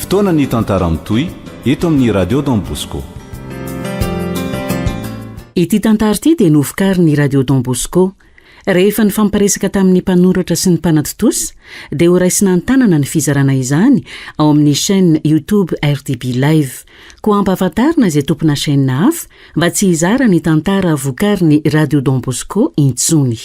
Fotoana ny tantara mitohy eto amin'ny Radio Don Bosco. Ity tantara ity dia novokarin'ny Radio Don Bosco. Rehefa nifampiresaka tamin'ny mpanoratra sy ny mpanatontosa dia horaisina an-tanana ny fizarana izany ao amin'ny chaîne YouTube RDB Live. Koa ampahafantarina izay tompona chaîne hafa mba tsy hizara ny tantara vokarin'ny Radio Don Bosco intsony.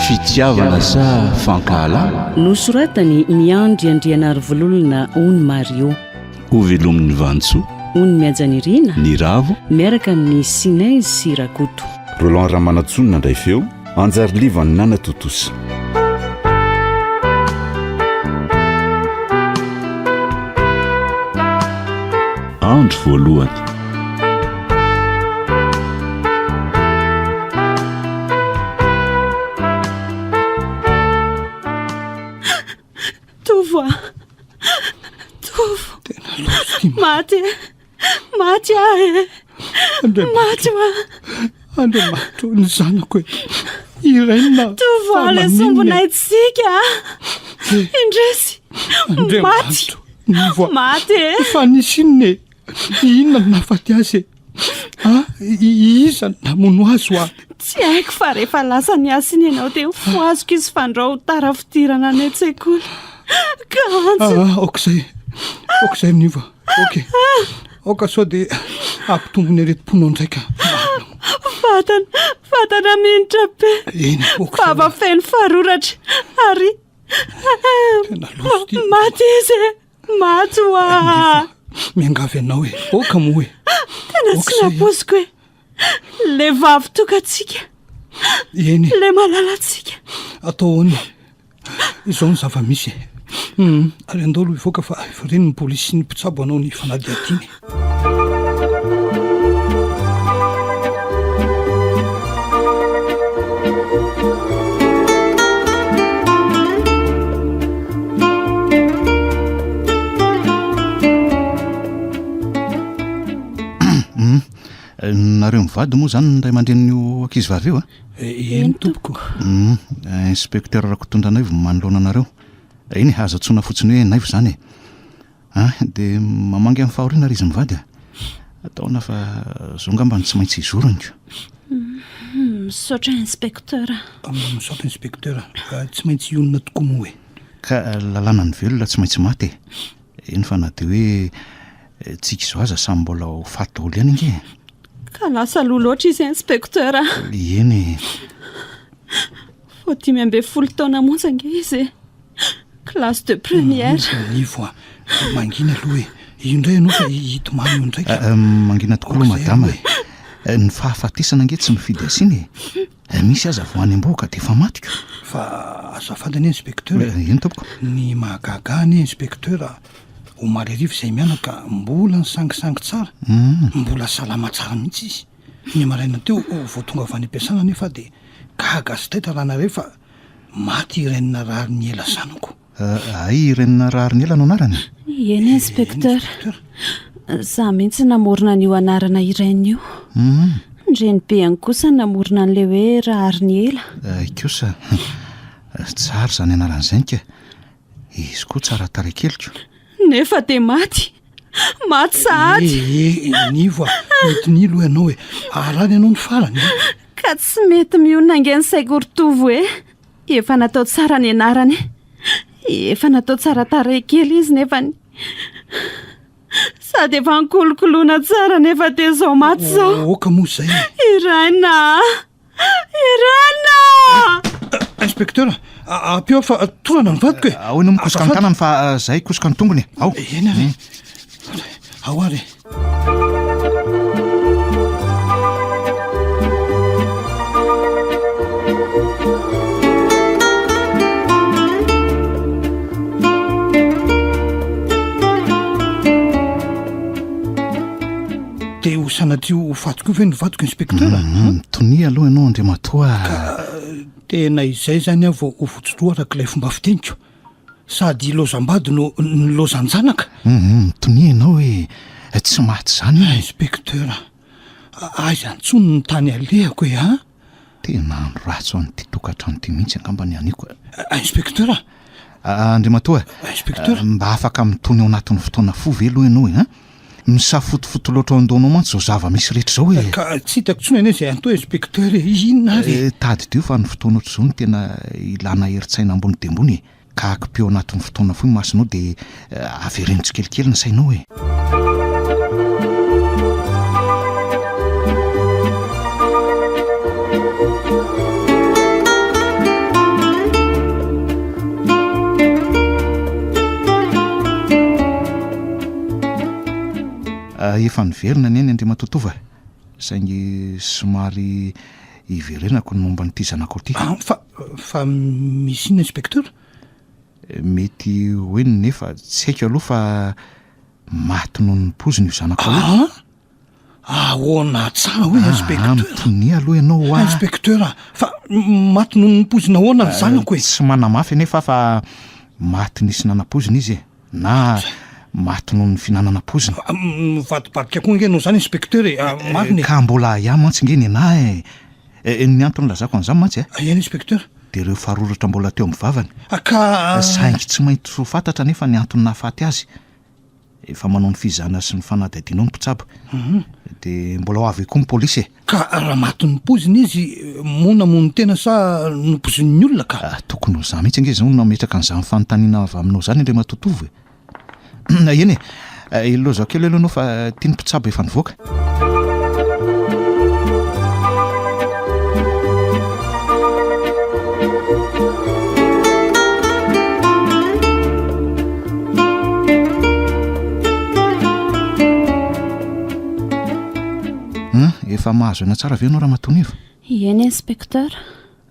Fitiavana sa fankahalana? Nosoratan'i Miandry Andrianarivololona Ony Mario. Ho velomin'i Vanintsoa. Ony Mihajanirina. Niravo. Miaraka amin'i Sinezy sy Rakoto. Roland Ramanantsoa no nandray feo, Anjariliva no nanatontosa. Andro voalohany. Tovo a! Tovo! Tena loza ity. Maty e! Maty aho e! Maty ho aho. Andriamanitra ny zanako e! Irene Tovo a, le sombinaitsika a! Indrisy! Maty! Maty e! Fa nisy inona e? Inona no nahafaty azy e? Ah, iza no namono azy hoa? Tsy haiko fa rehefa lasa niasa iny ianao dia fohaziko izy fandrao ho tara fidirana any an-tsekoly. Ka antsy. Ah, aoka izay. Aoka izay Niva. Ok. Aoka sao dia hampitombo ny aretim-ponao indray ka. Vatana, vatana minitra be. Eny, aoka izay. Vava feno faroratra ary Tena loza ity. maty izy e. Maty hoa! Miangavy anao e, oka moa e. Tena tsy nampoiziko e. Le vavy tokantsika. Eny. Le malalantsika. Atao ahoana e? Izao ny zava-misy e. Hum, ary andao aloha hivoaka fa efa reny ny polisy sy ny mpitsabo hanao ny fanadihadiana e. Nareo mivady moa izany ny ray aman-drenin'io ankizivavy io a? Eny tompoko. Inspecteur Rakotondranaivo manoloana anareo. Eny e, azo antsoina fotsiny hoe Naivo izany e. Ah, dia mamangy amin'ny fahoriana ry izy mivady a. Ataona fa zo ngamba no tsy maintsy hizorany ko. Misaotra inspecteur. Misaotra inspecteur. Tsy maintsy hionona tokoa moa e. Ka lalàna ny velona tsy maintsy maty e. Eny fa na dia hoe tsika izao aza samy mbola ho faty daholo ihany ange e. Ka lasa aloha loatra izy inspecteur a. Eny e. Vao 15 taona monja ange izy e. Classe de première. Nivo a, mangina aloha e. Io indray ianao fa hitomany io indray ka. Mangina tokoa aloha madama e. Ny fahafatesana ange tsy mifidy asiana e. Misy aza vao any am-bohoka dia efa maty ko. Fa azafady anie inspecteur e. Eny tompoko. Ny mahagaga ahy anie inspecteur, omaly hariva izay mianaka mbola nisangisangy tsara, mbola salama tsara mihitsy izy. Ny maraina teo vao tonga avy any am-piasana anefa aho dia gaga sy taitra raha nahare fa maty i Reine Rahariniela zanako. Hay i Reine Rahariniela no anarany? Eny inspecteur. Za mihitsy namorona an'io anarana i Reine io. Ny renibeany kosa namorona an'ilay hoe Rahariniela. Hay kosa. Tsara izany anarana izany ka. Izy koa tsara tarehy kely ko. Nefa dia maty. Maty sahady. Eh, eh, Nivo a, mety nilo ianao e. Harary ianao ny farany e. Ka tsy mety mionona ange ny saiko ry Tovo e. Efa natao tsara ny anarany. Efa natao tsara tarehy kely izy nefa ny... Sady efa nikolokoloina tsara nefa dia izao maty izao. Aoka moa izay e. Irène a! Irène! Inspecteur, ampio aho fa torana ny vadiko e. Ao ianao mikosoka ny tanany fa zahay hikosoka ny tongony e. Ao. Eny ary e. Ao ary e. Dia ho sanatria ho faty koa ve ny vadiko inspecteur? Hum, tonia aloha ianao Andriamatoa a. Ka tena izay izany aho vao ho votso-doha araka ilay fomba fiteniko. Sady ilaozam-bady no nilaozan-janaka? Hum, mitonia ianao e! Tsy maty izany io e! Inspecteur, aiza intsony ny tany alehako e a! Tena andro ratsy ho an'ity tokantrano ity mihitsy angamba ny anio ka. Inspecteur! Andriamatoa, Inspecteur! mba afaka mitony ao anatin'ny fotoana fohy ve aloha ianao e an? Misafotofoto loatra ao an-dohanao mantsy izao zava-misy rehetra izao e! Ka tsy hitako intsony anie izay atao Inspecteur e! Inona ary e? Tadidio fa ny fotoana ohatr'izao no tena ilana herin-tsaina ambony dia ambony e! Ka akipio anatin'ny fotoana fohy ny masonao dia avereno tsikelikely ny sainao e! Efa niverina anie ny Andriamatoa Tova saingy somary hiverenako ny momba an'ity zanakao ity. Fa fa misy inona inspecteur? Mety ho eny nefa tsy haiko aloha fa maty noho ny poizina io zanakao io. An? Ahoana tsara hoy inspecteur? Ah, mitonia aloha ianao hoa. Inspecteur, fa maty noho ny poizina ahoana ny zanako e? Tsy manamafy anefa aho fa maty nisy nanapoizina izy e, na maty noho ny fihinanana poizina. Mivadibadika koa ange ianao izany inspecteur e, marina e. Ka mbola ahiahy mantsy ange ny anah e. Ny antony nilazako an'izany mantsy e. Eny inspecteur. Dia ireo faroratra mbola teo amin'ny vavany. Ka. Saingy tsy maintsy ho fantatra anefa ny antony nahafaty azy. Efa manao ny fizahana sy ny fanadihadiana ao ny mpitsabo. Dia mbola ho avy eo koa ny polisy e. Ka raha matin'ny poizina izy, moa namono tena sa nopoizinin'ny olona ka? Tokony ho izaho mihitsy ange izao no nametraka an'izany fanontaniana avy aminao izany Andriamatoa Tovo e. Eny e, ilaozako kely aloha ianao fa ity ny mpitsabo efa nivoaka. Efa mahazo aina tsara ve ianao Ramatoa Niva? Eny inspecteur.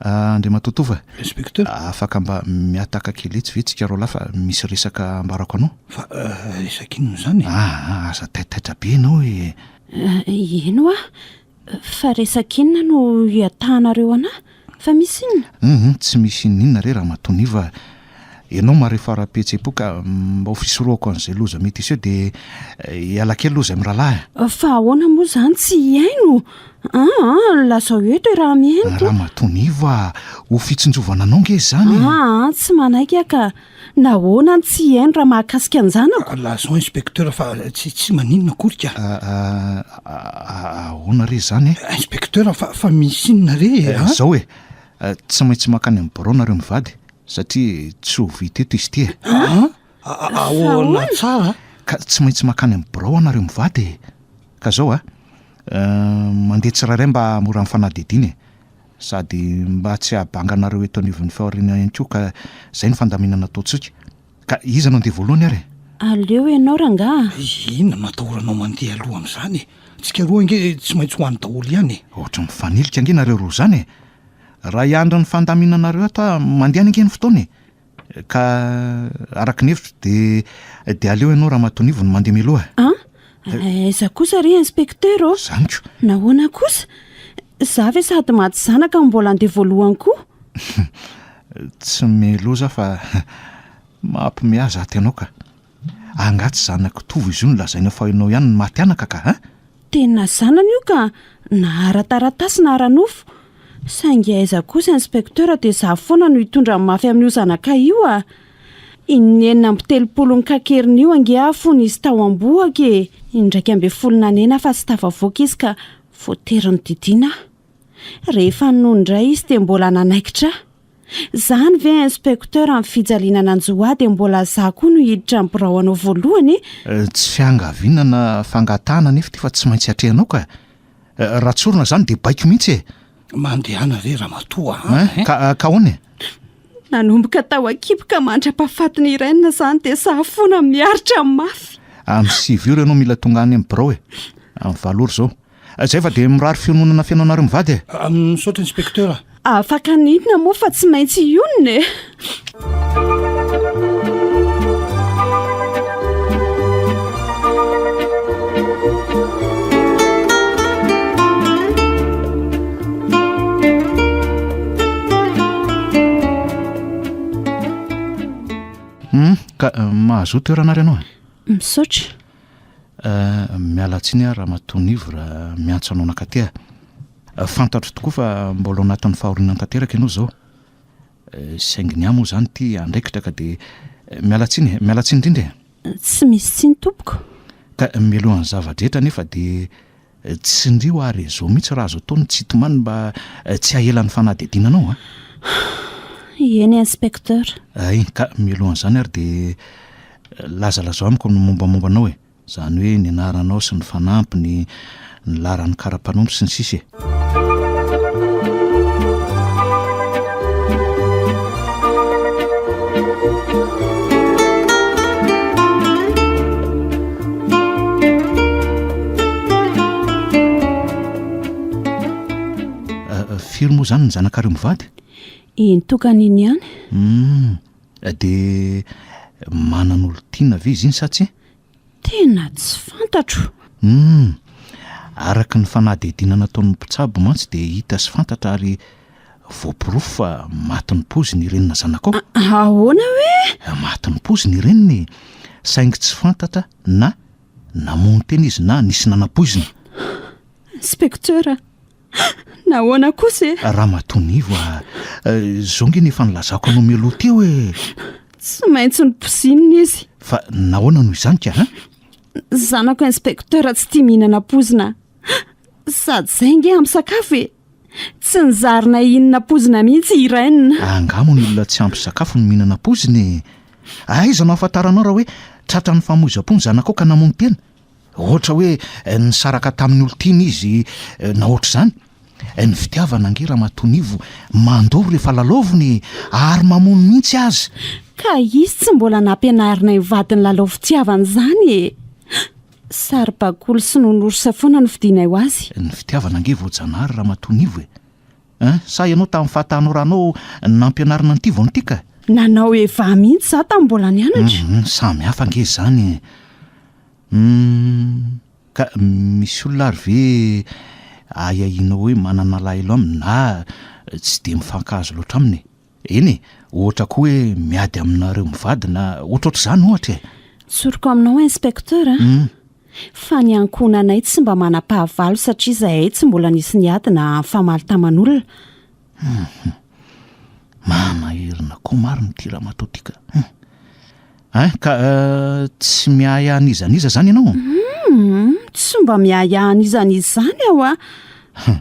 Andriamatoa Tova, Inspecteur. Afaka mba mihataka kely etsy ve tsika roalahy fa misy resaka ambarako anao? Fa resaka inona izany e? Aa, aza taitaitra be ianao e! Eny hoa, fa resaka inona no ihatahanareo anah? Fa misy inona? Hum, tsy misy inon'inona re Ramatoa Niva Ianao marefo ara-pihetseham-po ka mba ho fisorohako an'izay loza mety hiseho dia hiala kely aloha izay mirahalahy a. Fa ahoana moa izany tsy hihaino? Aa, lazao eto e raha mihaino ko. Ramatoa Nivo a, ho fitsinjovana anao nge izany e. Aa, tsy manaiky aho ka. Nahoana no tsy hihaino raha mahakasika an-janako? Lazao inspecteur fa tsy tsy maninona akory ka. Ahoana re izany e? Inspecteur fa fa misy inona re e? Izao e, tsy maintsy mankany amin'ny birao nareo mivady. Satria tsy ho vita eto izy ity e. An? Ahoana tsara? Ka tsy maintsy mankany amin'ny birao anareo mivady e. Ka zao a, mandeha tsirairay mba hahamora ny fanadihadiana e. Sady mba tsy hahabanga anareo eto anivon'ny fahoriana ihany koa ka zay no fandaminana ataontsika. Ka iza no handeha voalohany ary e? Aleo ianao rangaha. Inona no atahoranao mandeha aloha amin'izany e? Tsika roa ange tsy maintsy ho any daholo ihany e. Ohatran'ny mifanilika ange nareo roa izany e. Raha hiandry ny fandaminanareo ato aho, mandeha any ange ny fotoana e! Ka araka ny hevitro dia dia aleo ianao Ramatoa Nivo no mandeha mialoha e! An? Aiza kosa re Inspecteur ô? Izany ko! Nahoana kosa? Za ve sady maty zanaka no mbola handeha voalohany koa? Tsy mialoha za fa mampiomehy ahy zato ianao ka! Angaha tsy zanak'i Tovo izy io no lazaina fa ianao ihany no maty anaka ka a? Tena zanany io ka, na ara-taratasy na ara-nofo. Saingy aiza kosa inspecteur dia za foana no hitondra ny mafy amin'io zanakay io a! In'enina 31 nikakerina io ange aho fony izy tao am-bohoka e! 11 nanena fa tsy tafavoaka izy ka voatery nodidiana aho. Rehefa ninono indray izy dia mbola nanaikitra ahy. Zany ve inspecteur ny fijaliana nanjo ahy dia mbola za koa no hiditra ny birao anao voalohany e? Tsy fiangaviana na fangatahana anefa ity fa tsy maintsy atrehanao ka. Raha tsorina izany dia baiko mihitsy e! Mandehana re ramatoa a! Hein? Ka ka ahoana e? Nanomboka tao an-kibo ka mandra-pahafatin'i Irène izany dia za foana miaritra mafy. Amin'ny sivy ora ianao mila tonga any amin'ny birao e! Amin'ny valo ora izao. Zay fa dia mirary fiononana feno anareo mivady e! Misaotra inspecteur a! Afaka ny inona moa fa tsy maintsy hionona e! Hum, ka mahazoa toerana ary ianao e. Misaotra. Euh, miala tsiny aho Ramatoa Nivo raha miantso anao nankaty aho. Fantatro tokoa fa mbola ao anatin'ny fahoriana tanteraka ianao izao. Saingy ny ahy moa izany ity andraikitra ka dia miala tsiny e, miala tsiny indrindra e. Tsy misy tsiny tompoko. Ka mialohan'ny zava-drehetra anefa dia tsindrio ary réseau mihitsy raha azo atao ny tsy hitomany mba tsy hahela ny fanadihadiana anao a. Eny inspecteur. Hay, ka mialohan'izany ary dia lazalazao amiko ny mombamomba anao e. Izany hoe ny anaranao sy ny fanampiny, ny laharan'ny kara-panondro sy ny sisa e. Firy moa izany ny zanakareo mivady? Iny tokana iny ihany. Hum, dia manan'olon-tiana ve izy iny sa tsia? Tena tsy fantatro. Humm. Araka ny fanadihadiana nataon'ny mpitsabo mantsy dia hita sy fantatra ary voaporofo fa matin'ny poizina i renina zanakao. Ahoana hoe? Matin'ny poizina i reniny e! Saingy tsy fantatra na namono tena izy na nisy nanapoizina. Inspecteur a! Nahoana kosa e? Ramatoa Nivo a! Izao nge no efa nilazako anao mialoha teo e! Tsy maintsy nopoizinina izy. Fa nahoana no izany ka an? Zanako inspecteur tsy tia mihinana poizina. Sady izay nge ampy sakafo e! Tsy nizarina hihinana poizina mihitsy i Irène. Angaha moa ny olona tsy ampy sakafo no mihinana poizina e? Aiza no ahafantaranao raha hoe tratran'ny famoizam-po ny zanakao ka namono tena? Ohatra hoe nisaraka tamin'ny olon-tiany izy na ohatr'izany. Ny fitiavana ange Ramatoa Nivo mandoro rehefa lalaovina e! Ary mamono mihitsy aza. Ka izy tsy mbola nampianarinay mivady ny lalao fitiavana izany e! Saribakoly sy nounours foana no vidianay ho azy. Ny fitiavana ange voajanahary Ramatoa Nivo e! Hein? Sa ianao tamin'ny fahatanoranao nampianarina an'ity vao nitia ka? Nanao Eva mihitsy za tamin'ny mbola nianatra. Hum, samy hafa ange izany e! Humm, ka misy olona ary ve ahiahianao hoe manana alahelo aminy na tsy dia mifankahazo loatra aminy e? Eny e, ohatra koa hoe miady aminareo mivady na ohatrohatr'izany ohatra e! Tsoriko aminao inspecteur a, fa ny ankohonanay tsy mba manam-pahavalo satria izahay tsy mbola nisy niady na nifamaly taman'olona. Humm, manaherina koa marina ity ramatoa ity ka. Humm. Hein, ka tsy miahiahy an'iza n'iza izany ianao? Humm, tsy mba miahiahy an'iza n'iza izany aho a! Hum,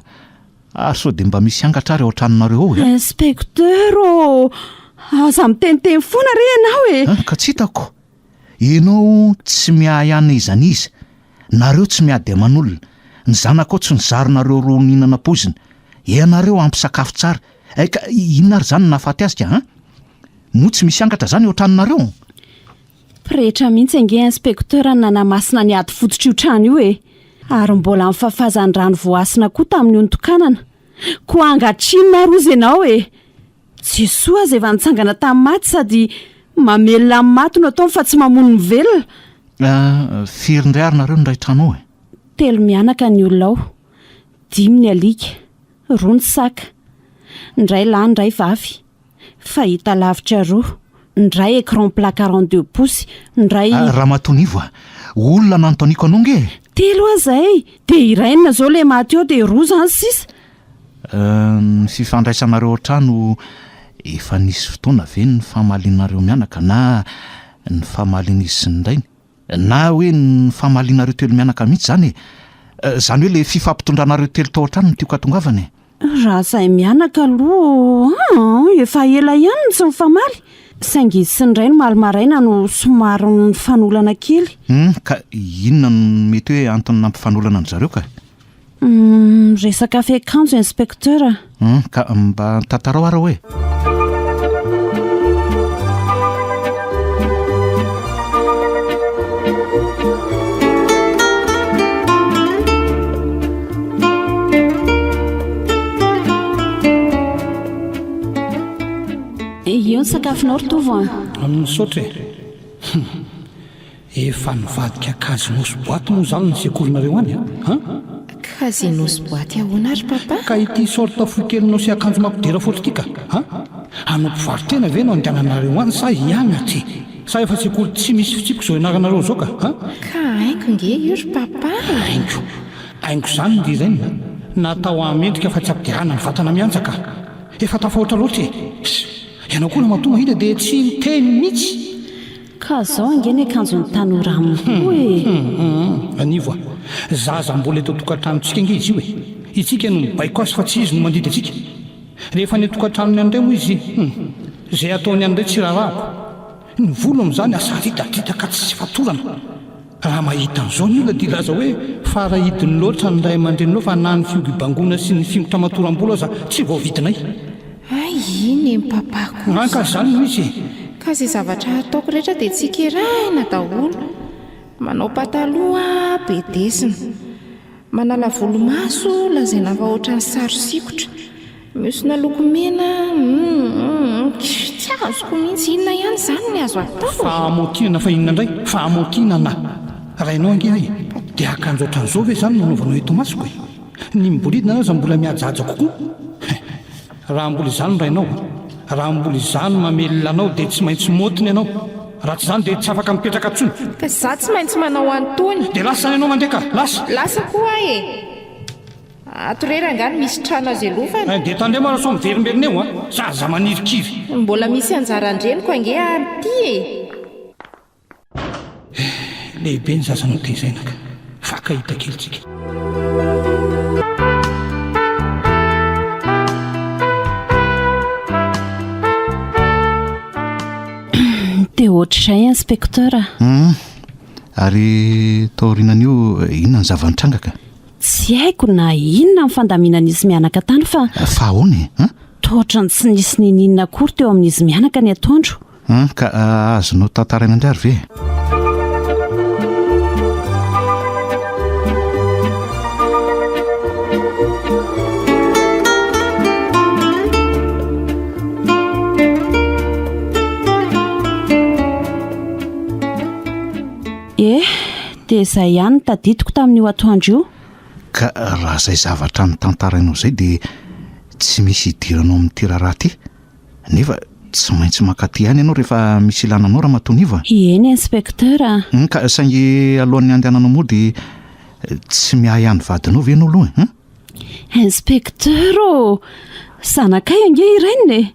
ary sao dia mba misy angatra ary ao an-tranonareo ao e? Inspecteur ô! Aza miteniteny foana re ianao e! Hein, ka tsy hitako. Ianao tsy miahiahy an'iza n'iza, nareo tsy miady aman'olona, ny zanakao tsy nizarinareo roa nihinana poizina, ianareo ampy sakafo tsara, eh ka inona ary izany no nahafaty azy ka hein? Moa tsy misy angatra zany eo an-tranonareo? Pretra mihitsy ange inspecteur no nanamasina ny ady fototr'io trano io e! Ary mbola nifafazan'ny rano voahasina koa tamin'io nitokanana. Koa angatrinona ary ozy ianao e! Jesoa aza efa nitsangana tamin'ny maty sady mamelona ny maty no ataony fa tsy mamono ny velona. Ah, firy indray ary nareo no iray trano ao e? Telo mianaka ny olona ao, dimy ny alika, roa ny saka. Ny iray lahy ny iray vavy. Fahitalavitra roa, ny iray écran plat 42 pouces, ny iray. Ah, Ramatoa Nivo a! Olona nanontaniako anao nge e! Telo aza e! Dia iray inona izao ilay maty eo dia roa izany sisa? Euh, ny fifandraisanareo ao an-trano efa nisy fotoana ve nifamalianareo mianaka na nifamalian'izy sy ny rainy? Na hoe nifamalianareo telo mianaka mihitsy izany e! Izany hoe ilay fifampitondranareo telo tao an-trano no tiako hatongavana e! Raha izahay mianaka aloha an! Efa ela ihany no tsy nifamaly, saingy izy sy ny rainy omaly maraina no somary nifanolana kely. Hum, ka inona no mety hoe antony nampifanolana an-dry zareo ka? Humm, resaka fiakanjo inspecteur a! Hum, ka mba tantarao ara hoe. Eo ny sakafonao ry Tovo a! Misaotra e! Hum. Efa nivadika casino sy boite moa izany ny sekolinareo any an? Casino sy boite ahoana ry papa? Ka ity short fohy kelinao sy akanjo mampidera foatra ity ka an? Hanao mpivaro-tena ve no andehananareo any sa hianatra e? Sa efa sekoly tsy misy fitsipika izao ianaranareo izao ka a? Ka haingo nge io ry papa e! Haingo. Haingo izany ry Reine a! Natao hahamendrika fa tsy hampiderana ny vatana mihantsaka. Efa tafahoatra loatra e! Ss! Ianao koa ramatoa mahita dia tsy miteny mihitsy! Ka zao ange ny akanjon'ny tanora aminy koa e! Hum! Anivo a! Zaza mbola eto an-tokantranontsika ange izy io e! Itsika no mibaiko azy fa tsy izy no mandidy antsika. Rehefa any an-tokantranony any indray moa izy, hum! Izay ataony any indray tsy raharahako. Ny volo amin'izany asaridadridaka tsy fatorana. Raha mahita an'izao ny olona dia hilaza hoe farahidiny loatra ny ray aman-dreninao fa na ny fihogo-bangoana sy ny fingotra matoram-bolo aza tsy voavidinay. Hay iny e papa kosa. An ka izany no izy e. Ka izay zavatra ataoko rehetra dia tsikerahina daholo. Manao pataloha bedesina. Manala volomaso lazaina fa ohatran'ny sary sikotra. Mihosona lokomena humm tsy azoko mihitsy inona ihany izany ny azo atao e! Fahamotinana fa inona indray? Fahamotinana! Rainao ange ahy e! Dia akanjo ohatran'izao ve izany no anaovanao eto imasoko e? Ny miboridana aza mbola mihajahaja kokoa? Hein! Raha mbola izaho no rainao a! Raha mbola izaho no mamelona anao dia tsy maintsy môtina ianao! Raha tsy izany dia tsy afaka mipetraka intsony! Ka izaho tsy maintsy manao an'itony! Dia lasa izany ianao mandeha ka! Lasa! Lasa koa aho e! Ato re rangahy no misy trano azo ialofana. Dia tandremo ary sao miverimberina eo a! Zaza manirikiry. Mbola misy anjaran-dreniko ange ary ity e! Eh, lehibe ny zaza notezaina ka. Faka hita kely tsika. Dia ohatr'izay inspecteur. Hum, ary taorianan'io inona ny zava-nitranga ka? Tsy haiko na inona ny fandaminan'izy mianaka tany fa. Fa ahoana e? An? Toa ohatran'ny tsy nisy niniana akory teo amin'izy mianaka ny atoandro. An, ka azonao tantaraina indray ary ve? Eh, dia izay ihany no tadidiko tamin'io atoandro io. Ka raha izay zavatra notantarainao izay dia tsy misy idiranao amin'ity raharaha ity. Nefa tsy maintsy mankaty ihany ianao rehefa misy ilana anao Ramatoa Nivo a! Eny Inspecteur a! Hum, ka saingy alohan'ny handehananao mody tsy miahy ny vadinao ve ianao aloha e? Hum? Inspecteur ô! Zanakay ange i Reine e!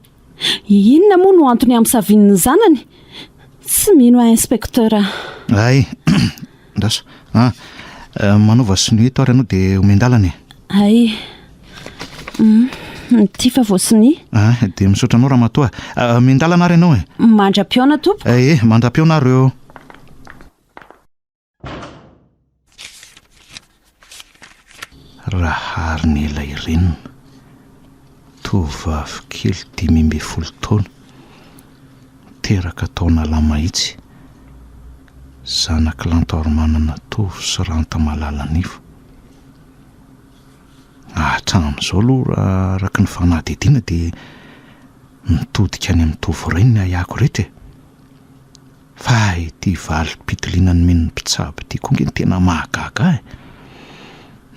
Inona moa no antony hampisaviany ny zanany? Tsy mino aho Inspecteur a! Hay, andraso an! Manaova sonia eto ary ianao dia omen-dalana e! Hay, hum, ity fa voasonia. Ah, dia misaotra anao ramatoa. Omen-dalana ary ianao e! Mandra-pihaona tompoko. Eh, mandra-pihaona ary ô! Raharinela Irene, tovovavy kely 15 taona, teraka tao Analamahitsy, zanak'i Lantoarimanana Tovo sy Ranta Malalanifo. Hatramin'izao aloha raha araka ny fanadihadiana dia mitodika any amin'ny Tovo Rainy ny ahiako ireto e! Fa ity valim-pitiliana nomen'ny mpitsabo ity koa nge no tena mahagaga ahy e!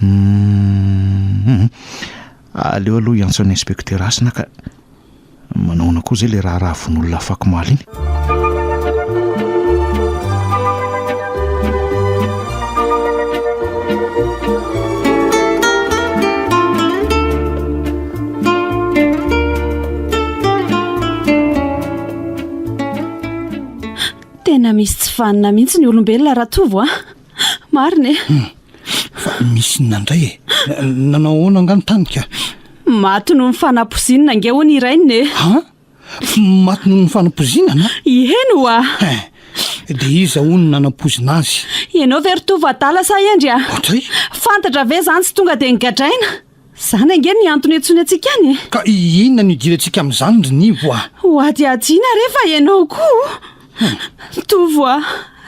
Humm aleo aloha hiantso an'i inspecteur Hasina ka. Manao ahoana koa izay ilay raharaha vonoolona afakomaly iny? Tena misy tsy vanona mihitsy ny olombelona Ratovo a! Marina e! Hmm. Fa misy inona indray e? Nanao ahoana angaha ny tany ka? Maty noho ny fanapozinina ange hono i Rainina e! Han? Maty noho ny fanapozinana? Ieny oa! Hein! Dia iza hono no nanapozina azy? Ianao ve ry Tovo adala sa hendry a? Ohatray? Fantatra ve izany tsy tonga dia nogadraina? Izany ange ny antony iantsoany antsika any e! Ka inona no idirantsika amin'izany ry Nivo a? Ho hadihadiana re fa ianao koa! Tovo a!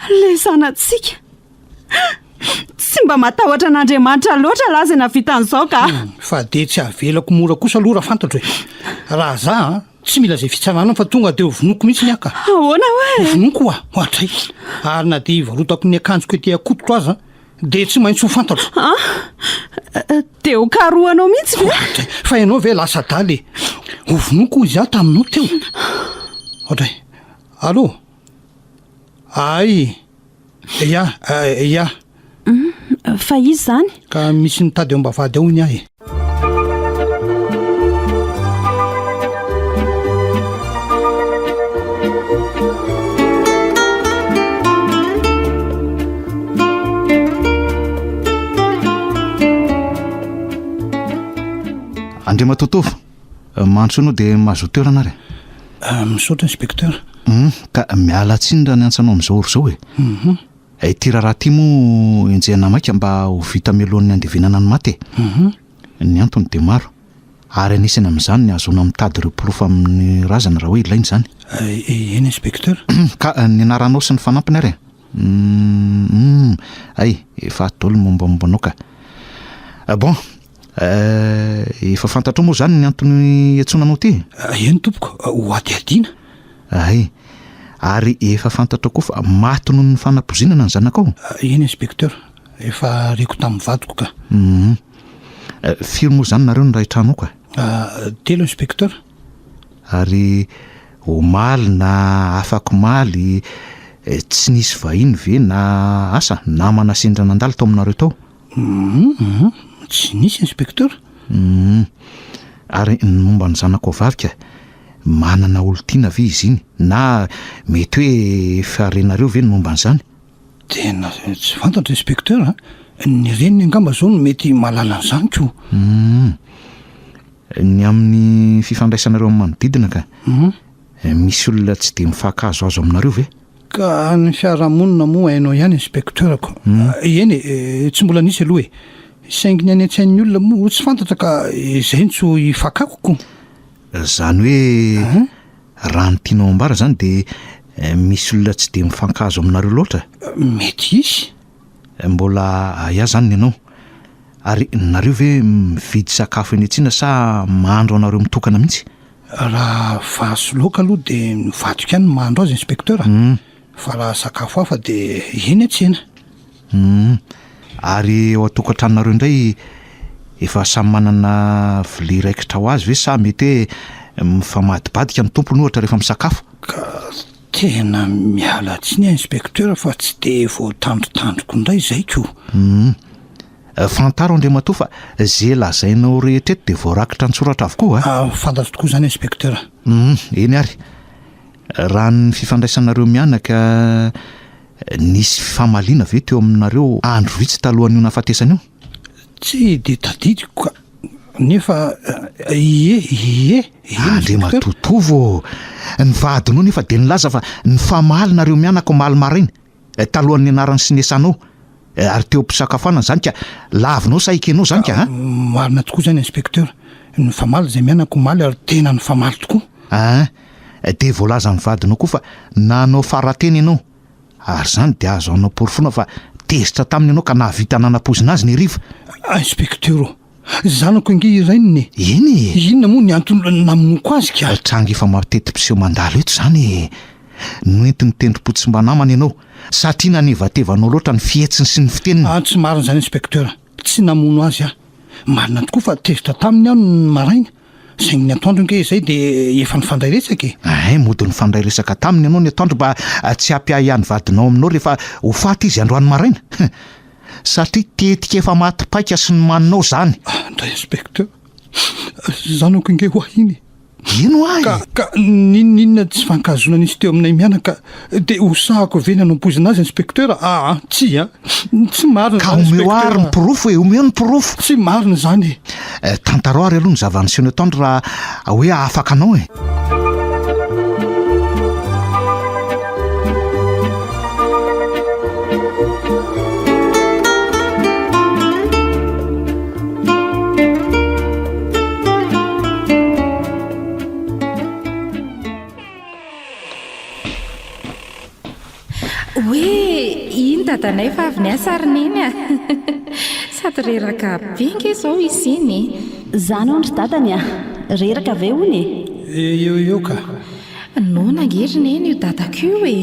Ilay zanatsika! Tsy mba matahotra an'Andriamanitra loatra lahy izay nahavita an'izao ka! Fa dia tsy avelako mora kosa aloha raha fantatro e! Raha za an, tsy mila izay fitsarana fa tonga dia hovonoiko mihitsy ny ahy ka! Ahoana hoe? Hovonoiko hoa! Ohatray! Ary na dia hivarotako ny akanjoko ety an-koditro aza Dia tsy maintsy ho fantatro. An? Dia ho karohanao mihitsy ve? Ohatray, fa ianao ve lasa adala e? Ho vonoiko hoy izaho taminao teo. Ohatray. Allô? Ay! Ya, ya. Fa iza izany? Ka misy mitady eo am-bavahady ao hono aho e. Andriamatoa Tovo, mandrosoa anao dia mahazoa toerana ary e. Ah, misaotra inspecteur. Hum, ka miala tsiny raha niantso anao amin'izao ora izao e. Mhm. Ity raharaha ity moa enjehina maika mba ho vita mialohan'ny handevenana ny maty e. Mhm. Ny antony dia maro, ary anisany amin'izany ny hahazoana mitady ireo porofo amin'ny razana raha hoe ilaina izany. Eny inspecteur. Ka ny anaranao sy ny fanampiny ary e. Humm, hay, efa ato daholo ny mombamomba anao ka. Bon, efa fantatrao moa izany ny antony iantsoana anao ity e? Eny tompoko, ho hadihadiana. Hay, ary efa fantatrao koa fa maty noho ny fanapoizinana ny zanakao? Eny inspecteur, efa reko tamin'ny vadiko ka. Humm, firy moa izany nareo no iray trano ao ka? Telo inspecteur. Ary omaly na afak'omaly tsy nisy vahiny ve na asa namana sendra nandalo tao aminareo tao? Humm, tsy nisy inspecteur. Humm, ary ny momba ny zanakao vavy ka, manana olon-tiana ve izy iny na mety hoe efa renareo ve ny momba an'izany? Tena tsy fantatro inspecteur a, ny reniny angamba zao no mety mahalala an'izany ko. Humm, ny amin'ny fifandraisanareo amin'ny manodidina ka, misy olona tsy dia mifankahazohazo aminareo ve? Ka ny fiarahamonina moa hainao ihany inspecteur ko. Eny e, tsy mbola nisy aloha e. Saingy ny any an-tsain'ny olona moa tsy fantatra ka izay no tsy ho ifakako ko. Izany hoe raha ny tianao ambara izany dia misy olona tsy dia mifankahazo aminareo loatra? Mety hisy. Mbola aia izany ny anao? Ary nareo ve mividy sakafo eny an-tsena sa mahandro anareo mitokana mihitsy? Raha vary sy laoka aloha dia ny vadiko ihany no mahandro azy inspecteur a! Fa raha sakafo hafa dia eny an-tsena. Humm. Ary ao an-tokantranonareo indray efa samy manana vilia raikitra ho azy ve sa mety hoe mifamadibadika ny tompony ohatra rehefa misakafo? Ka tena miala tsiny aho inspecteur fa tsy dia voatandrotandroko indray izay ko! Humm. Fantaro Andriamatoa fa ze lazainao rehetra eto dia voarakitra an-tsoratra avokoa a! Fantatro tokoa izany Inspecteur. Humm, eny ary. Raha ny fifandraisanareo mianaka, nisy fifamaliana ve teo aminareo andro vitsy talohan'io nahafatesana io? Tsy dia tadidiko ka. Nefa ie, ie, eny Inspecteur. Andriamatoa Tovo ô! Ny vadinao nefa dia nilaza fa nifamaly nareo mianaka omaly maraina. Talohan'ny nianarany sy niasanao ary teo am-pisakafoanana izany ka lavinao sa ekenao izany ka a? Marina tokoa izany Inspecteur, nifamaly izay mianaka omaly ary tena nifamaly tokoa. Aa, dia voalazan'ny vadinao koa fa nanao farateny ianao ary izany dia azo anaporofoana fa tezitra taminy ianao ka nahavita nanapoizina azy ny hariva. Inspecteur ô! Zanako ange i Rainina e! Eny e! Inona moa ny antony namonoako azy ka? Tranga efa mateti-piseho mandalo eto izany e! Noentin'ny tendrom-po tsy mba namana ianao, satria nanevateva anao loatra ny fihetsiny sy ny fiteniny. Ah, tsy marina izany Inspecteur, tsy namono azy aho. Marina tokoa fa tezitra taminy aho ny maraina, saingy ny atoandro ange izay dia efa nifandray resaka e! Hay, mody nifandray resaka taminy ianao ny atoandro mba tsy hampiahiahy ny vadinao aminao rehefa ho faty izy androany maraina. Satria tetika efa maty paika sy nomaninao izany. Ndray Inspecteur, zanako ange ho ahy iny e. Ino ahy? Ka, ka n'inon'inona tsy fankahazoana nisy teo aminay mianaka dia ho sahako ve ny hanao-poizina azy Inspecteur? Aa, tsia, tsy marina Ka izany omeo Inspecteur ary ny a. porofo e, omeo ny porofo. Tsy marina izany e. Eh, tantarao ary aloha ny zava-niseho ny atoandro raha hoe hahafaka anao e. Hoe iny dadanay fa avy niasa ry neny a! Sady reraka be nge izao izy iny e! Zany hono ry dadany a! Reraka ve hono e? Eo eo ka! Noana ange ry neny io dadako io e!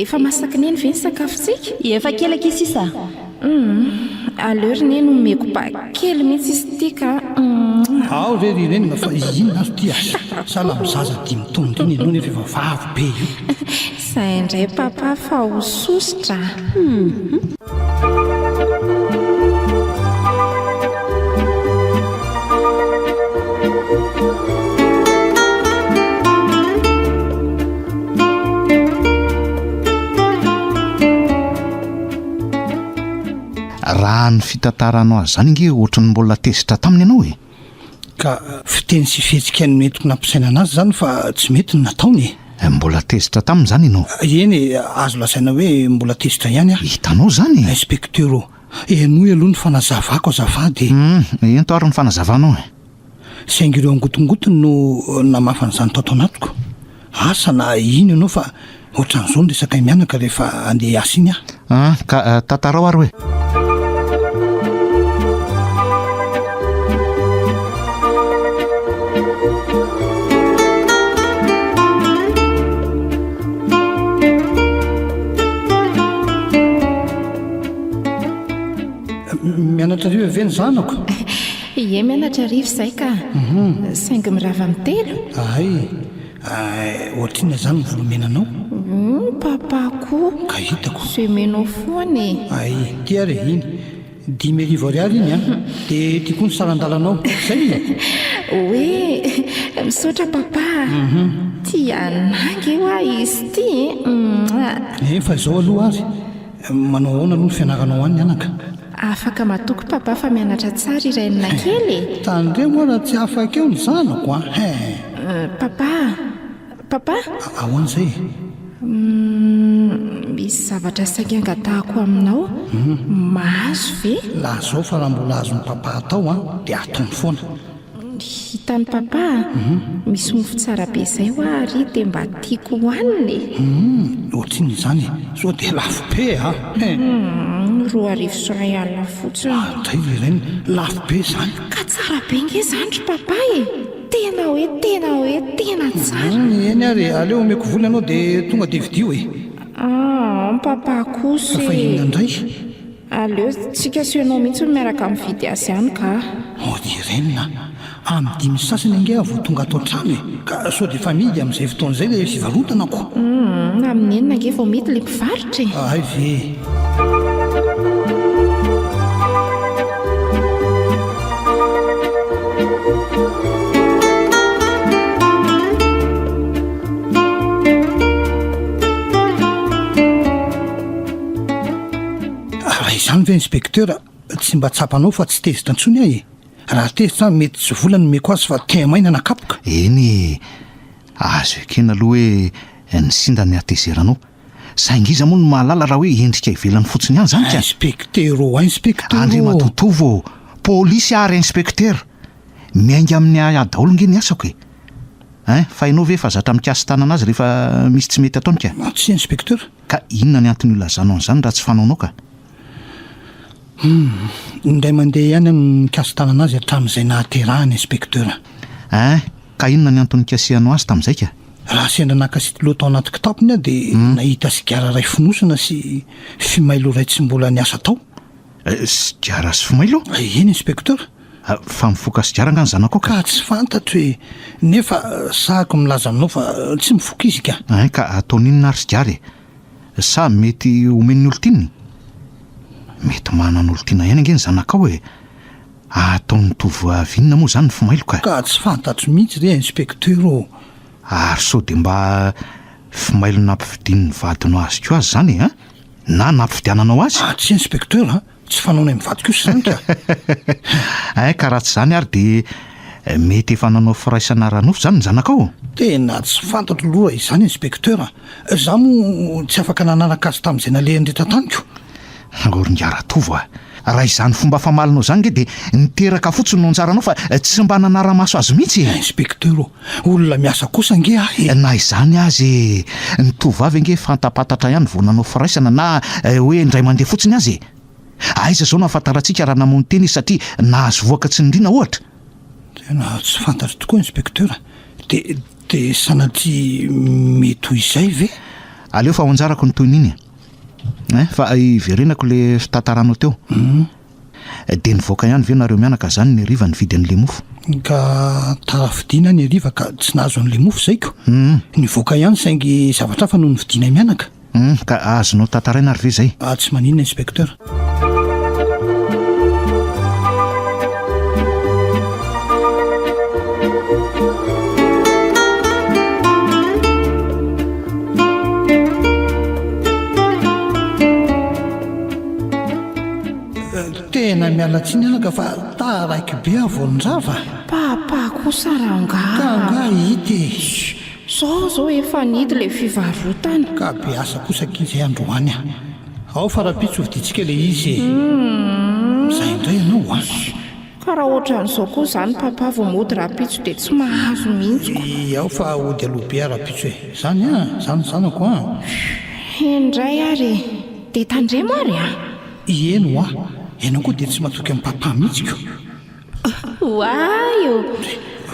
Efa masaky neny ve ny sakafontsika? Efa kely akia sisa a! Humm! Aleo ry neny omeko ba kely mihitsy izy ity ka! Humm! Ao re ry renina fa inona ary ity a! Sahala amin'ny zaza dimy taona ireny ianao nefa efa vavy be io. Izay indray papa fa ho sosotra a. Raha ny fitantaranao azy izany ange ohatry ny mbola tezitra taminy ianao e! Ka fiteny sy fihetsika nentiko nampisainana azy izany fa tsy mety ny nataony e! Mbola tezitra taminy izany ianao? Eny e, azo lazaina hoe mbola tezitra ihany aho. Hitanao izany e! Inspecteur ô, henoy aloha ny fanazavako azafady e! Hum, ento ary ny fanazavanao e! Saingy ireo angotongotony no namafa an'izany tato anatiko. Asa na hino ianao fa ohatran'izao ny resakay mianaka rehefa handeha hiasa iny aho. Ah, ka tantarao ary hoe. Mianatra hariva ve ny zanako? Ie mianatra hariva izay ka. Saingy mirava amin'ny telo. Hay, ohatrinona izany ny volomenanao? Hum, papa koa. Ka hitako. Semenao foana e. Hay, ty ary e, iny. 55 ariary iny an. Dia ty koa ny saran-dalanao. Izay e. Hoe, misaotra papa a. Tia anah ange hoa izy ity e. Mouah. Efa izao aloha ary. Manao ahoana aloha ny fianaranao any anaka? Afaka matoky papa fa mianatra tsara i Reine kely e! Tandremo hoa raha tsy afaka eo ny zanako an! He! Papa! Papa! Ahoana izay e? Humm, misy zavatra saika angatahako aminao, mahazo ve? Lazao fa raha mbola azon'i papa atao an, dia ataony foana. Hitan'i papa a! Misy mofo tsara be izay hoa ary dia mba tiako hohanina e! Humm, ohatrinona izany e? Sao dia lafo be a! Humm, 2100 fotsiny. Oadray ry Reine, lafo be izany. Ka tsara be nge izany ry papa e! Tena hoe tena hoe tena tsara. Humm, eny ary e, aleo omeko vola ianao dia tonga dia vidio e! Aa, papa kosa e! Fa inona indray? Aleo tsika sy ianao mihitsy no miaraka mividy azy any ka. Mody Irène a! Amin'ny dimy sy sasany ange aho vao tonga ato an-trano e! Ka sao dia efa mihidy amin'izay fotoana izay ilay fivarotana ko! Humm, amin'ny enina ange vao mihidy ilay mpivarotra e! Hay ve! Raha izany ve inspecteur tsy mba tsapanao fa tsy tezitra intsony aho e! Raha tezitra aho mety tsy vola no omeko azy fa tehamaina na kapoka. Eny e! Azo ekena aloha hoe nisinda ny hatezeranao. Saingy iza moa no mahalala raha hoe endrika ivelany fotsiny ihany izany ka? Inspecteur ô! Inspecteur ô! Andriamatoa Tovo ô! Polisy aho ary inspecteur! Miainga amin'ny ahy daholo nge ny asako e! Hein! Fa ianao ve efa zatra mikasi-tanana azy rehefa misy tsy mety ataony ka? Tsia inspecteur. Ka inona ny antony ilazanao an'izany raha tsy fanaonao ka? Humm, indray mandeha ihany aho no nikasi-tanana azy hatramin'izay nahaterahany inspecteur. Hein! Ka inona ny antony nikasihanao azy tamin'izay ka? Raha sendra naka stylo tao anaty kitapony aho dia nahita sigara iray fonosana sy fimailo iray tsy mbola niasa tao. Sigara sy fimailo? Eny inspecteur. Fa mifoka sigara angaha ny zanakao ka? Ka tsy fantatro e! Nefa sahako milaza aminao fa tsy mifoka izy ka! Ein ka ataony inona ary sigara e? Sa mety omen'ny olon-tiany? Mety manana olon-tiana ihany ange ny zanakao e! Ataon'ny tovovavy inona moa izany ny fimailo ka? Ka tsy fantatro mihitsy re inspecteur ô! Ary sao dia mba fimailo nampividian'ny vadinao azy koa aza izany e? An? Na nampividiananao azy? Ah tsia inspecteur a! Tsy fanaonay mivady kosa izany ka! Hay ka raha tsy izany ary dia mety efa nanao firaisana ara-nofo izany ny zanakao? Tena tsy fantatro aloha izany inspecteur a! Izaho moa tsy afaka nanaraka azy tamin'izay nalehany rehetra tamiko. Rô ry Ratovo a! Raha izany fomba famalinao izany nge dia niteraka fotsiny no anjaranao fa tsy mba nanara-maso azy mihitsy e! Inspecteur ô! Olona miasa kosa ange aho e! Na izany aza e! Ny tovovavy ange fantapantatra ihany vao nanao firaisana na hoe indray mandeha fotsiny aza e! Aiza izao no ahafantarantsika raha namono tena izy satria nahazo vohoka tsy nirina ohatra? Tena tsy fantatro tokoa Inspecteur a! Dia dia sanatria mety ho izay ve? Aleo fa ho anjarako ny tohin'iny e! Fa hiverenako le fitantaranao teo. Dia nivoaka ihany ve nareo mianaka zany ny hariva nividy an'le mofo? Ka tara fidina ny hariva ka tsy nahazo an'le mofo zay ko. Nivoaka ihany saingy zavatra hafa no novidianay mianaka. Hum, ka azonao tantaraina ary ve izay? Ah, tsy maninona inspecteur. Tena miala tsiny anaka fa taraiky be aho vao nirava. Papa kosa rangaha. Ka angaha hita e. Zao zao efa nidy le fivarotana. Ka be asa kosa akia zay androany a. Ao fa rahampitso hovidintsika le izy e. Zay indray ianao an. Ka raha ohatran'izao koa zany papa vao mody rahampitso dia tsy mahazo mihitsy ko. Ao fa hody aloha be aho rahampitso e. Zany an, zany zanako an. Eny indray ary e. Dia tandremo ary an. Eny hoa, ianao koa dia tsy matoky an'i papa mihitsy ko. Oay ô!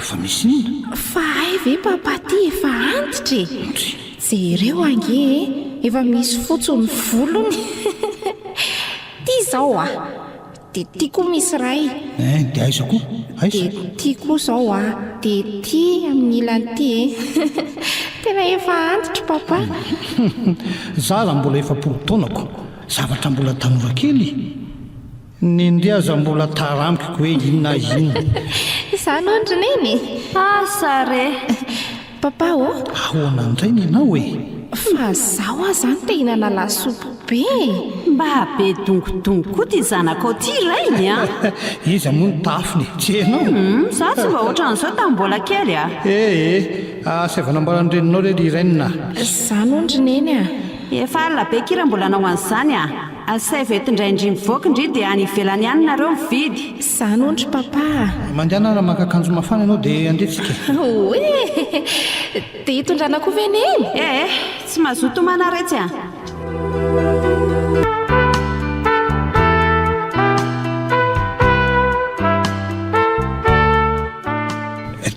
Fa misy inona? Fa hay ve papa ty efa antitra e! Jereo ange e! Efa misy fotsy ny volony. Ty zao a! Dia ty koa misy iray. Eh, dia aiza koa? Aiza? Dia ty koa zao a! Dia ty amin'ny ilany ty e! Tena efa antitra papa. Za raha mbola 40 taonako, zavatra mbola tanora kely. Nendry aza mbola tara amiko hoe inona inona. Izany hono ry Neny e! Asa re! Papa ô! Ahoana indray nenao e? Fa zaho aza zany te hihinana lasopy be e! Mba be dongodongo koa ty zanakao ty rainy a! Iza moa no tafiny e? Tsy ianao? Hum, za tsy mba ohatran'izao tamin'ny mbola kely a! Eh eh! Asaivo anamboaran'ny reninao re ry Reine a! Izany hono ry Neny a! Efa alina be kira mbola hanao an'izany a! Asaivo eto indray ndry mivoaka ndry dia any ivelany any nareo mividy. Zany hono ry papa a! Mandehana raha maka akanjo mafana ianao dia andeha tsika e! Oe! Dia hitondrana koa ve neny? Eh eh! Tsy mazoto homana retsy a!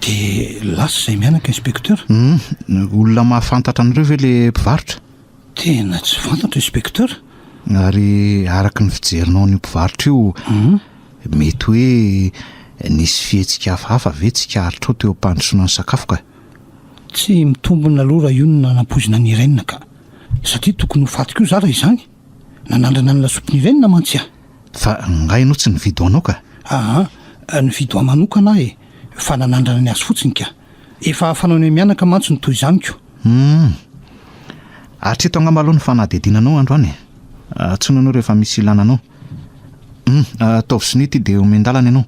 Dia lasa izay mianaka inspecteur? Hum, olona mahafantatra anareo ve le mpivarotra? Tena tsy fantatro inspecteur. Ary araka ny fijerinao an'io mpivarotra io, mety hoe nisy fihetsika hafahafa ve tsikaritrao teo am-pandrosoana ny sakafo ka? Tsy mitombina aloha raha io no nanampoizina an'i Irène ka. Satria tokony ho faty koa za raha izany. Nanandrana ny lasopin'i Irène mantsy aho. Fa nga ianao tsy nividy ho anao ka? Aa, nividy ho ahy manokana aho e, fa nanandrana ny azy fotsiny ka. Efa fanaonay mianaka mantsy ny toy izany ko. Humm. Hatreto angamba aloha ny fanadihadiana anao androany e. Antsoina anao rehefa misy ilana anao. Humm, ataovy sonia ity dia omen-dalana ianao.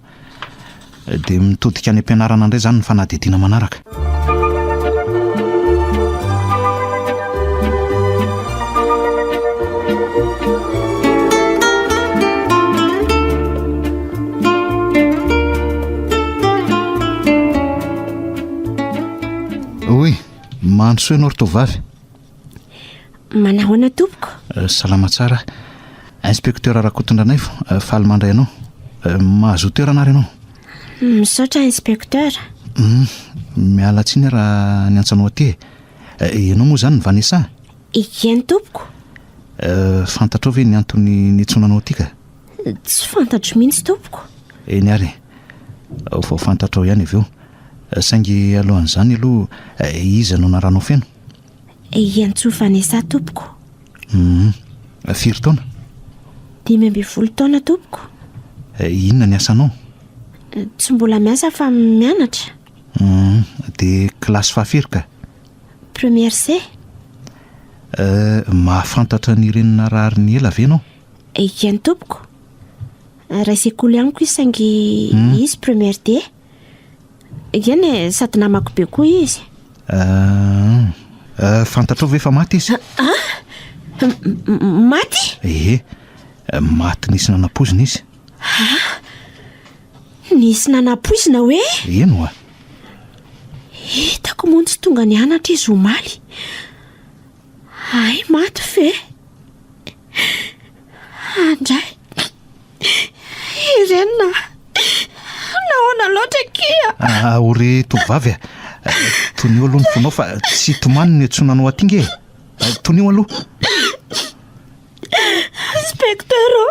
Dia mitodika any am-pianarana indray izany ny fanadihadiana manaraka. Oy, mandrosoa ianao ry tovovavy. Manahoana tompoko? Eh, salama tsara. Inspecteur Rakotondranaivo, eh, faly mandray anao. Eh, mahazoa toerana ary ianao. Misaotra inspecteur. Mm, miala tsiny raha niantso anao aty e. Ianao moa izany Vanessa? Eny tompoko. Fantatrao ve ny antony niantsoana anao aty ka? Tsy fantatro mihitsy tompoko. Eny ary e. Vao fantatrao ihany avy eo. Saingy alohan'izany aloha, iza no anaranao feno? Iantsoa Vanessa tompoko. Hum. Firy taona? 15 taona tompoko. Inona ny asanao? Tsy mbola miasa fa mianatra. Hum. Dia kilasy fahafiry ka? Première C. Euh, mahafantatra an'ireny narary ny ela ve ianao? Eny tompoko. Ray sekoly amiko izy saingy izy première D. Eny e, sady namako be koa izy. Euh, euh, fantatrao ve fa maty izy? Ah? Maty? Ee, maty nisy nanapoizina izy. Ah? Nisy nanapoizina hoe? Eny oa. Hitako moa tsy tonga nianatra izy omaly. Hay maty ve? Andray. Irene. Nahoana loatra akia? Ah, o ry tovovavy a. Tonio aloha ny fonao fa tsy hitomany ny antsoina anao aty nge. Tonio aloha. Inspecteur ô.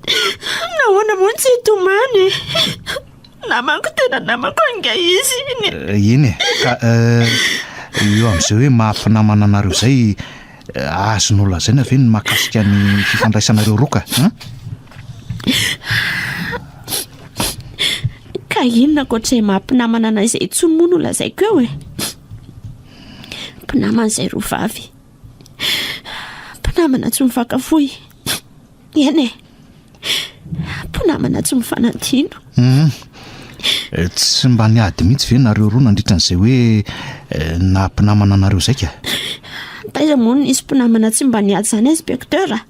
Nahoana moa no tsy hitomany e? Namako tena namako angaha izy iny e. Eh, eny e, ka eh, eo amin'izay hoe maha mpinamana anareo izay, eh, azonao lazaina ve ny mahakasika ny fifandraisanareo roa ka? An? Ka inona ankoatr'izay maha mpinamana anay izay intsony moa no lazaiko eo e? Mpinamana izay roa vavy. Mpinamana tsy mifankafoy. Eny e. Mpinamana tsy mifanadino. Hum. Eh, tsy mba niady mihitsy ve nareo roa nandritra an'izay hoe eh, naha mpinamana anareo izay ka? Taiza moa no nisy mpinamana tsy mba niady izany inspecteur a?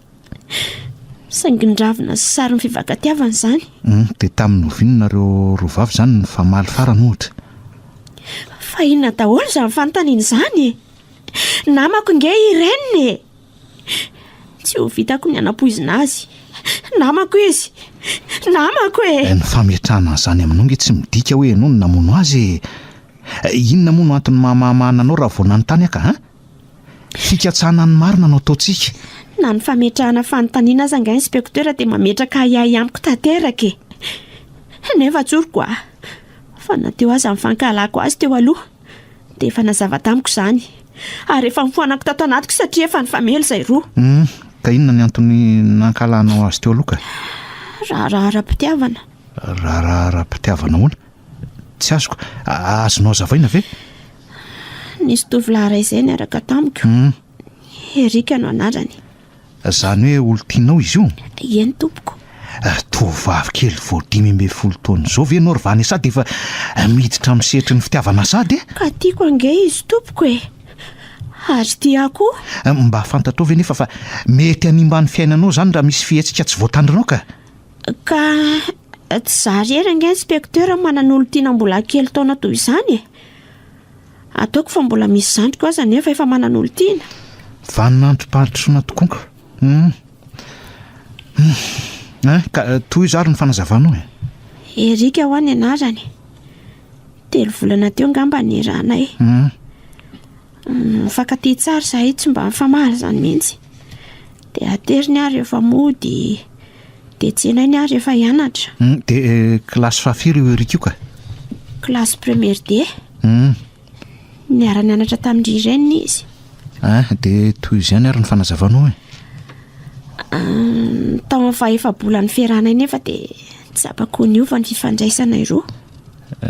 Saingy ny ravina sy sarin'ny fifankatiavana izany. Hum, dia tamin'ny oviana nareo roa vavy izany nifamaly farany ohatra? Fa inona daholo izany fanontaniana izany e? Namako nge i Irène e! Tsy ho vitako ny hanapoizina azy. Namako izy! Namako e! Ny fametrahana an'izany aminao nge tsy midika hoe ianao no namono azy e! Inona moa no antony maha-mahamahana anao raha vao nanontany aho ka an? Fikatsahana ny marina no ataontsika. Na ny fametrahana fanontaniana aza angaha inspecteur dia mametraka ahiahy amiko tanteraka e! Nefa tsoriko a! Fa na teo aza ny fankahalako azy teo aloha dia efa nazava tamiko izany ary efa nifoanako tato anatiko satria efa nifamely izay roa. Hum, ka inona ny antony nankahalanao azy teo aloha ka? Raharaha ara-pitiavana. Raharaha ara-pitiavana ahoana? Tsy azoko. Azonao hazavaina ve? Nisy tovolahy iray izay niaraka tamiko. Hum. Eric no anarany. Izany hoe olon-tianao izy io? Eny tompoko. Tovovavy kely vao 15 taona izao ve ianao ry Vanessa dia efa miditra amin'ny sehatry ny fitiavana sahady e? Ka tiako ange izy tompoko e! Ary tia ahy koa. Mba fantatrao ve nefa fa mety hanimba ny fiainanao izany raha misy fihetsika tsy voatandrinao ka? Ka tsy za irery ange inspecteur manana olon-tiana mbola kely taona toy izany e! Ataoko fa mbola misy zandriko aza nefa efa manana olon-tiana. Vaninandrom-pahadisoana tokoa ka. Hum. Hum. Hein, ka tohizo ary ny fanazavanao e. Eric hoa ny anarany. Telo volana teo angamba niarahanay. Hum. Mifankatia tsara izahay, tsy mba mifamaly izany mihitsy. Dia ateriny aho rehefa mody, dia tsenainy aho rehefa hianatra. Hum, dia kilasy fahafiry io Eric io ka? Kilasy première D. Hum. Niara-nianatra tamin-dry Irène izy. Ah, dia tohizo ihany ary ny fanazavanao e. Tao amin'ny faha-efa-bolan'ny fiarahanay nefa dia tsapako ho niova ny fifandraisanay roa.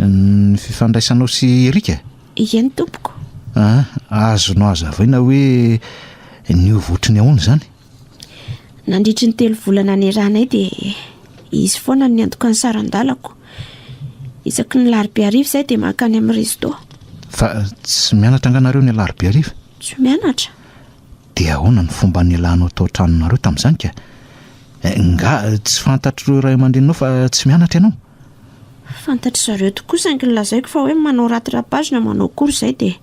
Ny fifandraisanao sy Eric? Eny tompoko. Ah, azonao hazavaina hoe niova ohatry ny ahoana izany? Nandritry ny telo volana niarahanay dia izy foana no niantoka ny saran-dalako. Isaky ny larobia hariva izahay dia mankany amin'ny resto. Fa tsy mianatra angaha nareo ny alarobia hariva? Tsy mianatra. Dia ahoana ny fomba nialanao tao an-tranonareo tamin'izany ka? Nga tsy fantatr'ireo ray aman-dreninao fa tsy mianatra ianao? Fantatry zareo tokoa saingy nolazaiko fa hoe manao rattrapage na manao cours izay dia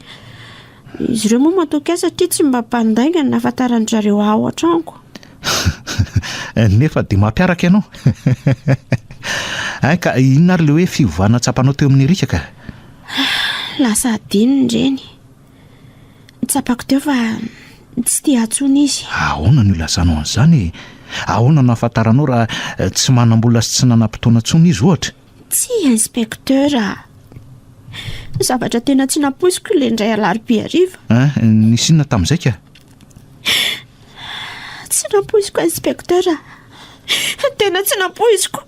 izy ireo moa matoky ahy satria tsy mba mpandainga ny nahafantaran-dry zareo ahy ao an-tranoko. Nefa dia mampiaraka ianao. Hay ka inona ary ilay hoe fiovana tsapanao teo amin'i Eric ka? Lasa adinony ireny. Tsapako teo fa tsy tia ahy intsony izy. Ahoana no ilazanao an'izany e? Ahoana no ahafantaranao raha tsy manam-bola sy tsy nanam-potoana intsony izy ohatra? Tsia inspecteur a! Zavatra tena tsy nampoiziko ilay indray alarobia hariva. Hein, nisy inona tamin'izay ka? Tsy nampoiziko inspecteur a! Tena tsy nampoiziko!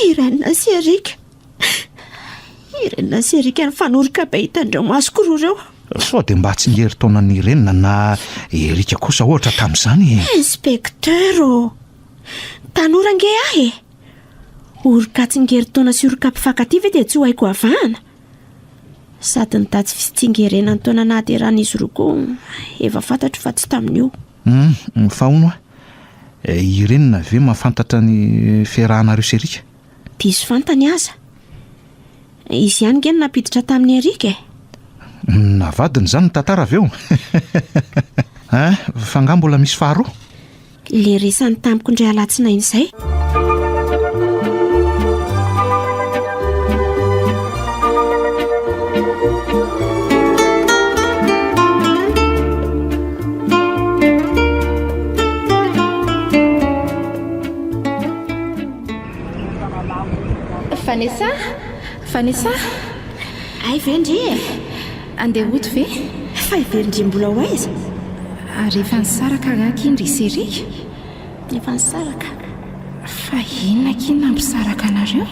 Irène sy Eric. Irène sy Eric nifanoroka be hitan'ireo masoko roa ireo. Sao dia mba tsingerin-taonan'i Irène na Eric kosa ohatra tamin'izany e? Inspecteur ô! Tanora ange ahy e! Oroka tsingerin-taona sy oroka mpifankatia ve dia tsy ho haiko avahana? Sady ny daty fitsingerenan'ny taona nahaterahan'izy roa koa efa fantatro fa tsy tamin'io. Hum, fa hono hoa, Irène ve mahafantatra ny fiarahanareo sy Eric? Diso fantany aza. Izy ihany nge no nampiditra tamin'i Eric e. Navadiny izany ny tantara avy eo. Hein, fa angaha mbola misy faharoa? Le resany tamiko indray alatsinainy izay. Vanessa! Vanessa! Hay ve ndry e? Andeha hody ve? Fa heverin-dry mbola ho aiza? Ary efa nisaraka angaha akia ndry sy Eric? Efa nisaraka. Fa inona akia no nampisaraka anareo?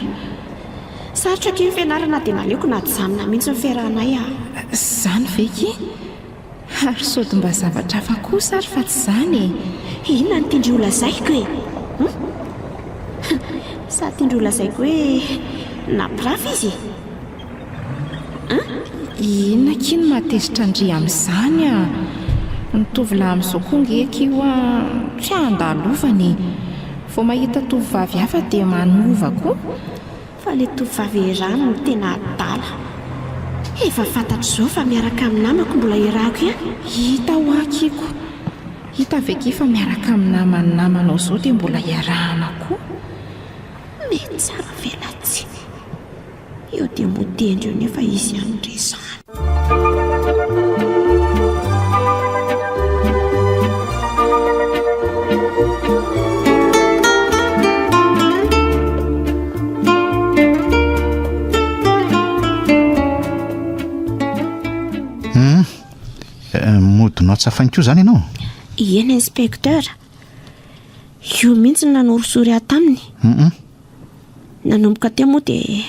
Sarotra akia ny fianarana dia naleoko najanona mihitsy ny fiarahanay ah. Izany ve akia? Ary sao dia mba zavatra hafa kosa ary fa tsy izany e! Inona no tian-dry ho lazaiko e? Hum? Sa tian-dry ho lazaiko hoe nampirafy izy e? Hein? Inona akia no mahatezitra an-dry amin'izany a? Ny tovolahy amin'izao koa ange akia hoa tsy andalovana e! Vao mahita tovovavy hafa dia manova koa. Fa le tovovavy erany no tena adala. Efa fantatro izao fa miaraka amin'ny namako mbola iarahako ihany. Hita hoa akia ko. Hita ve akia fa miaraka amin'ny naman'ny namanao izao dia mbola iarahana koa. Mety tsara velatsihy. Eo dia motendry eo nefa izy ihany resahana. Hum, eh, modinao tsafainy koa izany ianao? Eny inspecteur, io mihitsy no nanorisory ahy taminy. Hum. Nanomboka teo moa dia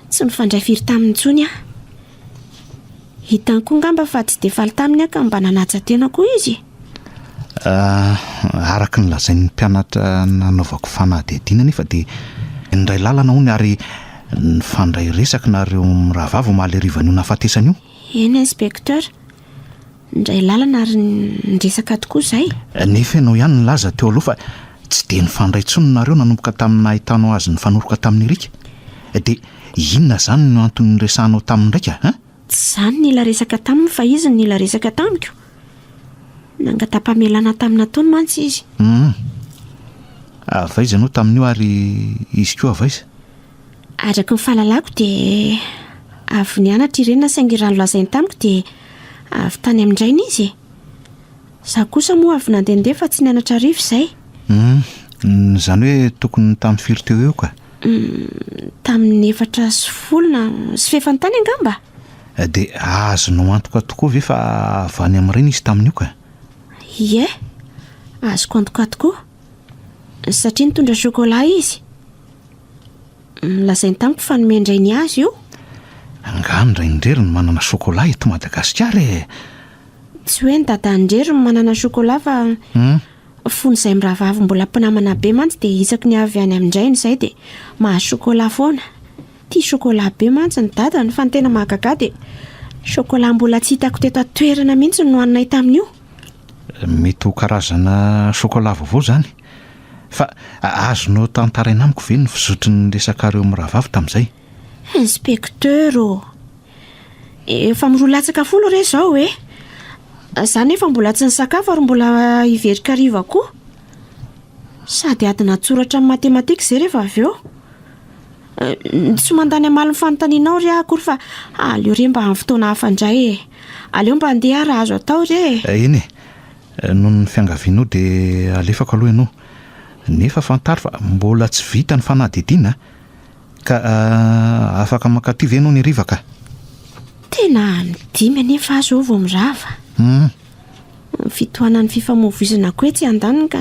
tsy nifandray firy taminy intsony aho. Hitany koa angamba fa tsy dia faly taminy aho ka mba nanaja tena koa izy. Ah, araka ny lazain'ny mpianatra nanaovako fanadihadiana anefa dia niray lalana hono ary nifandray resaka nareo mirahavavy omaly harivan'io nahafatesana io. Eny inspecteur, Indray lalana ary niresaka tokoa izay. Nefa ianao ihany nilaza teo aloha fa tsy dia nifandray intsony nareo nanomboka tamin'ny nahitanao azy nifanoroka tamin'i Eric. Dia inona izany no antony niresahanao taminy indraika an? Tsy izaho no nila resaka taminy fa izy no nila resaka tamiko. Nangata-pamelana tamin'ny nataony mantsy izy. Hum. Avy aiza ianao tamin'io ary izy koa avy aiza? Araka ny fahalalako dia avy nianatra i Rena saingy raha nolazainy tamiko dia avy tany amin-drainy izy e. Izaho kosa moa avy nandehandeha fa tsy nianatra hariva izay. Hum, izany hoe tokony tamin'ny firy teo eo ka? Hum, tamin'ny 4:10 na sy fahefany tany angamba. Dia azonao antoka tokoa ve fa avy any amin'ny rainy izy tamin'io ka? Ie, azoko antoka tokoa. Satria nitondra chocolat izy. Nolazainy tamiko fa nomen-drainy azy io. Angaha ny rain-drery no manana chocolat eto Madagasikara e? Tsy hoe ny dadan-drery no manana chocolat fa fony izahay mirahavavy mbola mpinamana be mantsy dia isaky ny avy any amin-drainy izahay dia mahazo chocolat foana. Tia chocolat be mantsy ny dadany fa ny tena mahagaga ahy dia chocolat mbola tsy hitako teto an-toerana mihitsy no nohaninay tamin'io. Mety ho karazana chocolat vaovao izany. Fa azonao tantaraina amiko ve ny fizotry ny resakareo mirahavavy tamin'izay? Inspecteur ô! Efa miroa latsaka folo re izao e! Za nefa mbola tsy nisakafo ary mbola hiverin-kariva koa. Sady adina an-tsoratra amin'ny matematika izay rehefa avy eo. Tsy mandany hamaly ny fanontanianao re aho akory fa aleo re mba amin'ny fotoana hafa indray e! Aleo mba handeha aho raha azo atao re e! Eny e! Noho ny fiangavianao dia alefako aloha ianao. Nefa fantaro fa mbola tsy vita ny fanadihadiana ka afaka mankaty ve ianao ny hariva ka? Tena amin'ny dimy anefa aho izao vao mirava. Hum. Ny fitohanan'ny fifamoivoizana koa etsy andaniny ka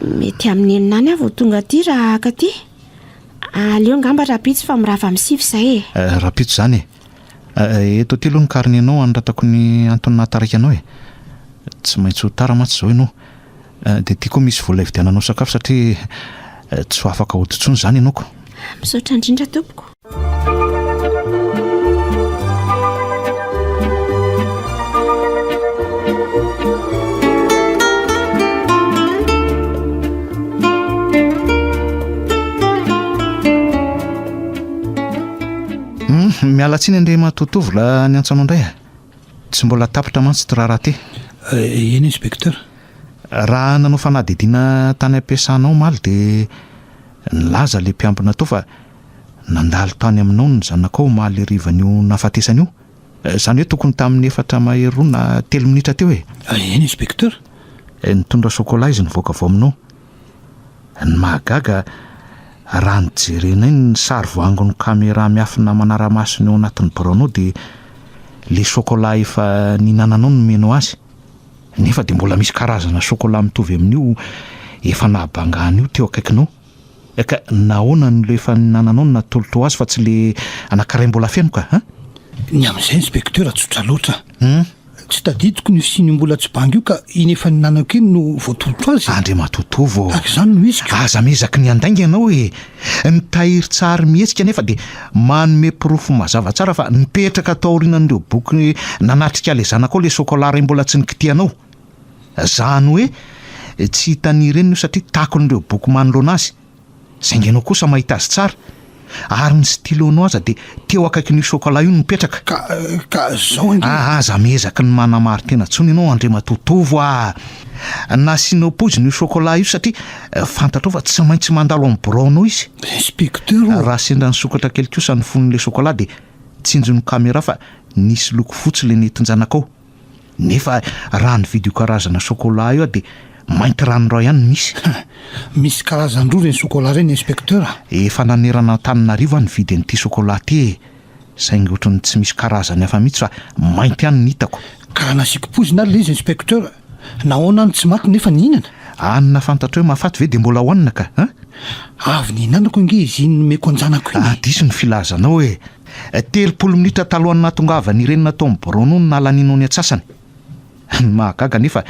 mety amin'ny enina any aho vao tonga aty raha haka aty. Aleo angamba rahampitso fa mirava amin'ny sivy izay e. Rahampitso izany e. Eto aty aloha ny carnet-nao anoratako ny antony nahataraiky anao e. Tsy maintsy ho tara mantsy izao ianao. Dia ity koa misy vola hividiananao sakafo satria tsy ho afaka hody intsony izany ianao ko. Misaotra indrindra tompoko. Hum, miala tsiny Andriamatoa Tovo la niantso anao indray a. Tsy mbola tapitra mantsy ity raharaha ity. Eh, eny inspecteur. Raha nanao fanadihadiana tany am-piasana omaly dia nilaza ilay mpiambina tao fa nandalo tany aminao ny zanakao omaly harivan'io nahafatesana io. Izany hoe tokony tamin'ny efatra mahery roa na telo minitra teo e. Eny inspecteur. Nitondra chocolat izy nivoaka avy ao aminao. Ny mahagaga. Raha ny jerenay ny sary voaangon'ny caméra miafina manara-maso ny ao anatin'ny biraonao dia le chocolat efa nihinananao no nomenao azy. Nefa dia mbola misy karazana chocolat mitovy amin'io efa nahabanga an'io teo akaikinao. Ka nahoana no le efa nihinananao no natolotrao azy fa tsy le anankiray mbola feno ka? An? Ny amin'izay inspecteur tsotra loatra. Tsy tadidiko ny fisian'io mbola tsy banga io ka iny efa nihinanako iny no voatolotro azy. Andriamatoa Tovo ô! Tahaka izany no izy ko. Aza miezaky ny handainga ianao e! Ny tahirin-tsary mihetsika anefa dia manome porofo mazava tsara fa nipetraka tao aorianan'ireo boky nanatrika ilay zanakao ilay chocolat iray mbola tsy nikitihanao. Zany hoe tsy hitan'ny reniny io satria takon'ireo boky manoloana azy. Saingy ianao kosa mahita azy tsara. Ary ny stylo-nao aza dia teo akaikin'io chocolat io no nipetraka. Ka, ka zao ange. Ah, aza miezaky ny manamarin-tena intsony ianao Andriamatoa Tovo ah! Nasianao poizina io chocolat io satria fantatrao fa tsy maintsy mandalo amin'ny biraonao izy. Inspecteur ô! Raha sendra nisokatra kely kosa ny fonon'ilay chocolat dia tsinjon'ny caméra fa nisy loko fotsy ilay nentin-janakao. Nefa raha nividy io karazana chocolat io aho dia mainty ranoray ihany no misy. Misy karazany roa ireny chocolat ireny inspecteur a! Efa nanerana Antananarivo aho nividy an'ity chocolat ity e! Saingy ohatran'ny tsy misy karazany hafa mihitsy fa mainty ihany no hitako. Ka raha nasiako poizina ary ilay izy inspecteur, nahoana aho no tsy maty nefa nihinana? Hanina fantatrao hoe mahafaty ve dia mbola hohanina ka? An? Avy nihinanako ange izy iny nomeko an-janako iny e! Ah, diso ny filazanao e! 30 minitra talohan'ny nahatongavan'i Irene tao amin'ny biraonao no nahalanianao ny antsasany. Ny mahagaga anefa,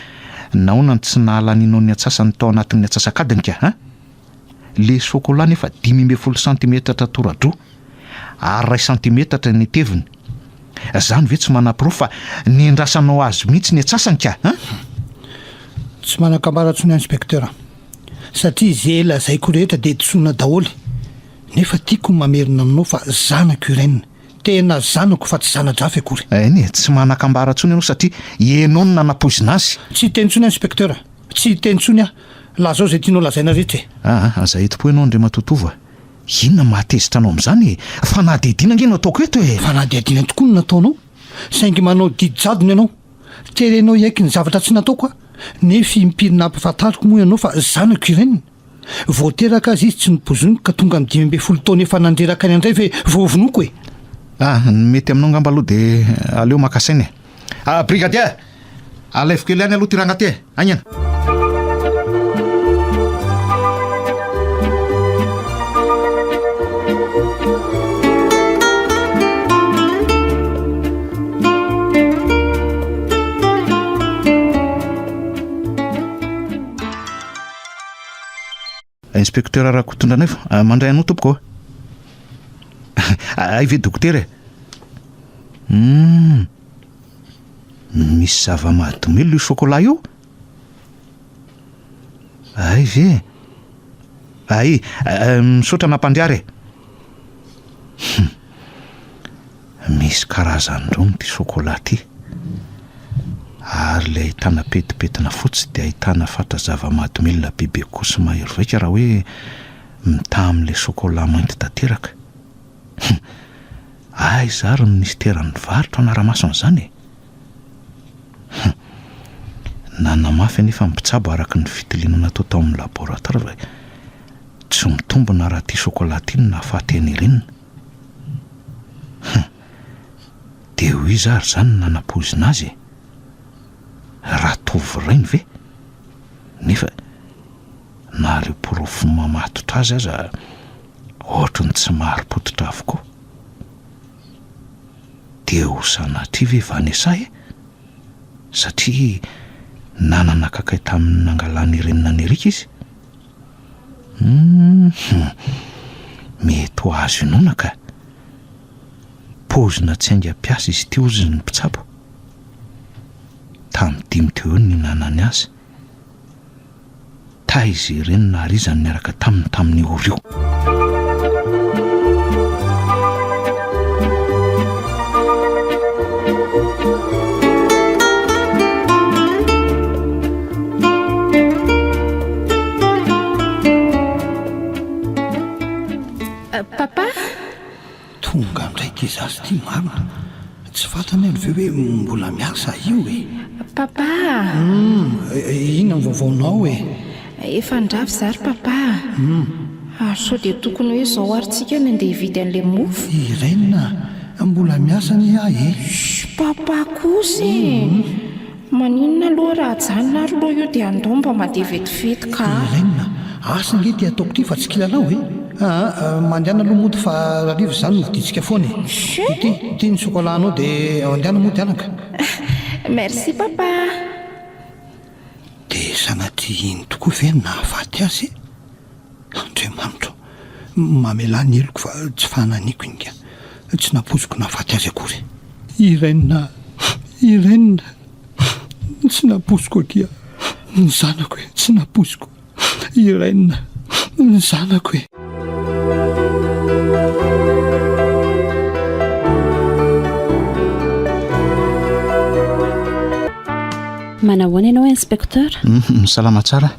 nahoana no tsy nahalanianao ny antsasany tao anatin'ny antsasak'adiny ka, an? Le chocolat anefa 15 santimetatra tora-droa ary iray santimetatra ny teviny. Izany ve tsy manaporofo fa nendrasanao azy mihitsy ny antsasany ka, an? Tsy manan-kambara intsony aho Inspecteur, satria izay lazaiko rehetra dia disoana daholo. Nefa tiako ny mamerina aminao fa zanako Irène, tena zanako fa tsy zana-drafy akory. Eny e, tsy manan-kambara intsony ianao satria ianao no nanapoizina azy. Tsy hiteny intsony aho Inspecteur a! Tsy hiteny intsony aho. Lazao izay tianao lazaina rehetra e! Aa, aza entim-po ianao Andriamatoa Tovo a! Inona no mahatezitra anao amin'izany e? Fanadihadiana ange no ataoko eto e! Fanadihadiana tokoa no nataonao, saingy manao didy jadona ianao. Terenao hiaiky ny zavatra tsy nataoko aho, nefa impiry nampahafantariko moa ianao fa zanako Irène? Vao teraka aza izy tsy nopozoniko ka tonga amin'ny 15 taona efa nandreraka any indray ve vao vonoiko e! Ah, ny mety aminao angamba aloha dia aleo maka saina e! Ah, brigadier! Alaivo kely any aloha ity rangahy ity e! Haingana! Inspecteur Rakotondranaivo, mandray anao tompoko ô. Hay ve dokotera e? Hum, misy zava-mahadomelina io chocolat io? Hay ve? Hay, misaotra nampandriary e. Hum. Misy karazany roa ity chocolat ity, ary ilay ahitana petipetina fotsy dia ahitana fatra zava-mahadomelina bebe kokoa sy mahery vaika raha hoe mitaha amin'ilay chocolat mainty tanteraka. Hum! Aiza ary ny minisiteran'ny varotra hanara-maso an'izany e? Hum! Nanamafy anefa ny mpitsabo araka ny fitiliana natao tao amin'ny laboratoara fa tsy mitombina raha ity chocolat ity no nahafaty an'i Irina. Hum! Dia ho iza ary izany no nanapoizina azy e? Ratovorainy ve? Nefa na ireo porofo mamatotra azy aza ohatry ny tsy marim-pototra avokoa. Dia ho sanatria ve Vanessa e? Satria nanana kakay tamin'ny nangalan'i Irene an'i Eric izy? Hum, mety ho azo inoana ka. Paozina tsy haingam-piasa izy ity hozy ny mpitsabo. Tamin'ny dimy teo eo no nihinanany azy. Taiza ireny naharizany niaraka taminy tamin'io ora io. Papa? Tonga indray ity zaza ity marina. Tsy fantany aloha ve hoe mbola miasa io e? Papa a! Hum, inona ny vaovaonao e? Efa nirava izaho ry papa a! Ary sao dia tokony hoe izao ary tsika no andeha hividy an'ilay mofo? Irène a! Mbola miasa anie aho e! Shh! Papa kosa e! Maninona aloha raha ajanona ary aloha io dia andao mba mandeha vetivety ka! Irène a! Asa ange ity ataoko ity fa tsy kilalao e! Aa! Mandehana aloha mody fa rahariva izany no vidintsika foana e! Ity, ity ny chocolat-nao dia andehana mody anaka! Merci papa! Dia sanatria iny tokoa ve no nahafaty azy e? Andriamanitra ô, mamelà ny heloko fa tsy fananiko iny ka. Tsy nampoiziko nahafaty azy akory. Irène a! Irène! Tsy nampoiziko akia ny zanako e! Tsy nampoiziko. Irène, ny zanako e! Manahoana ianao inspecteur? Hum, salama tsara.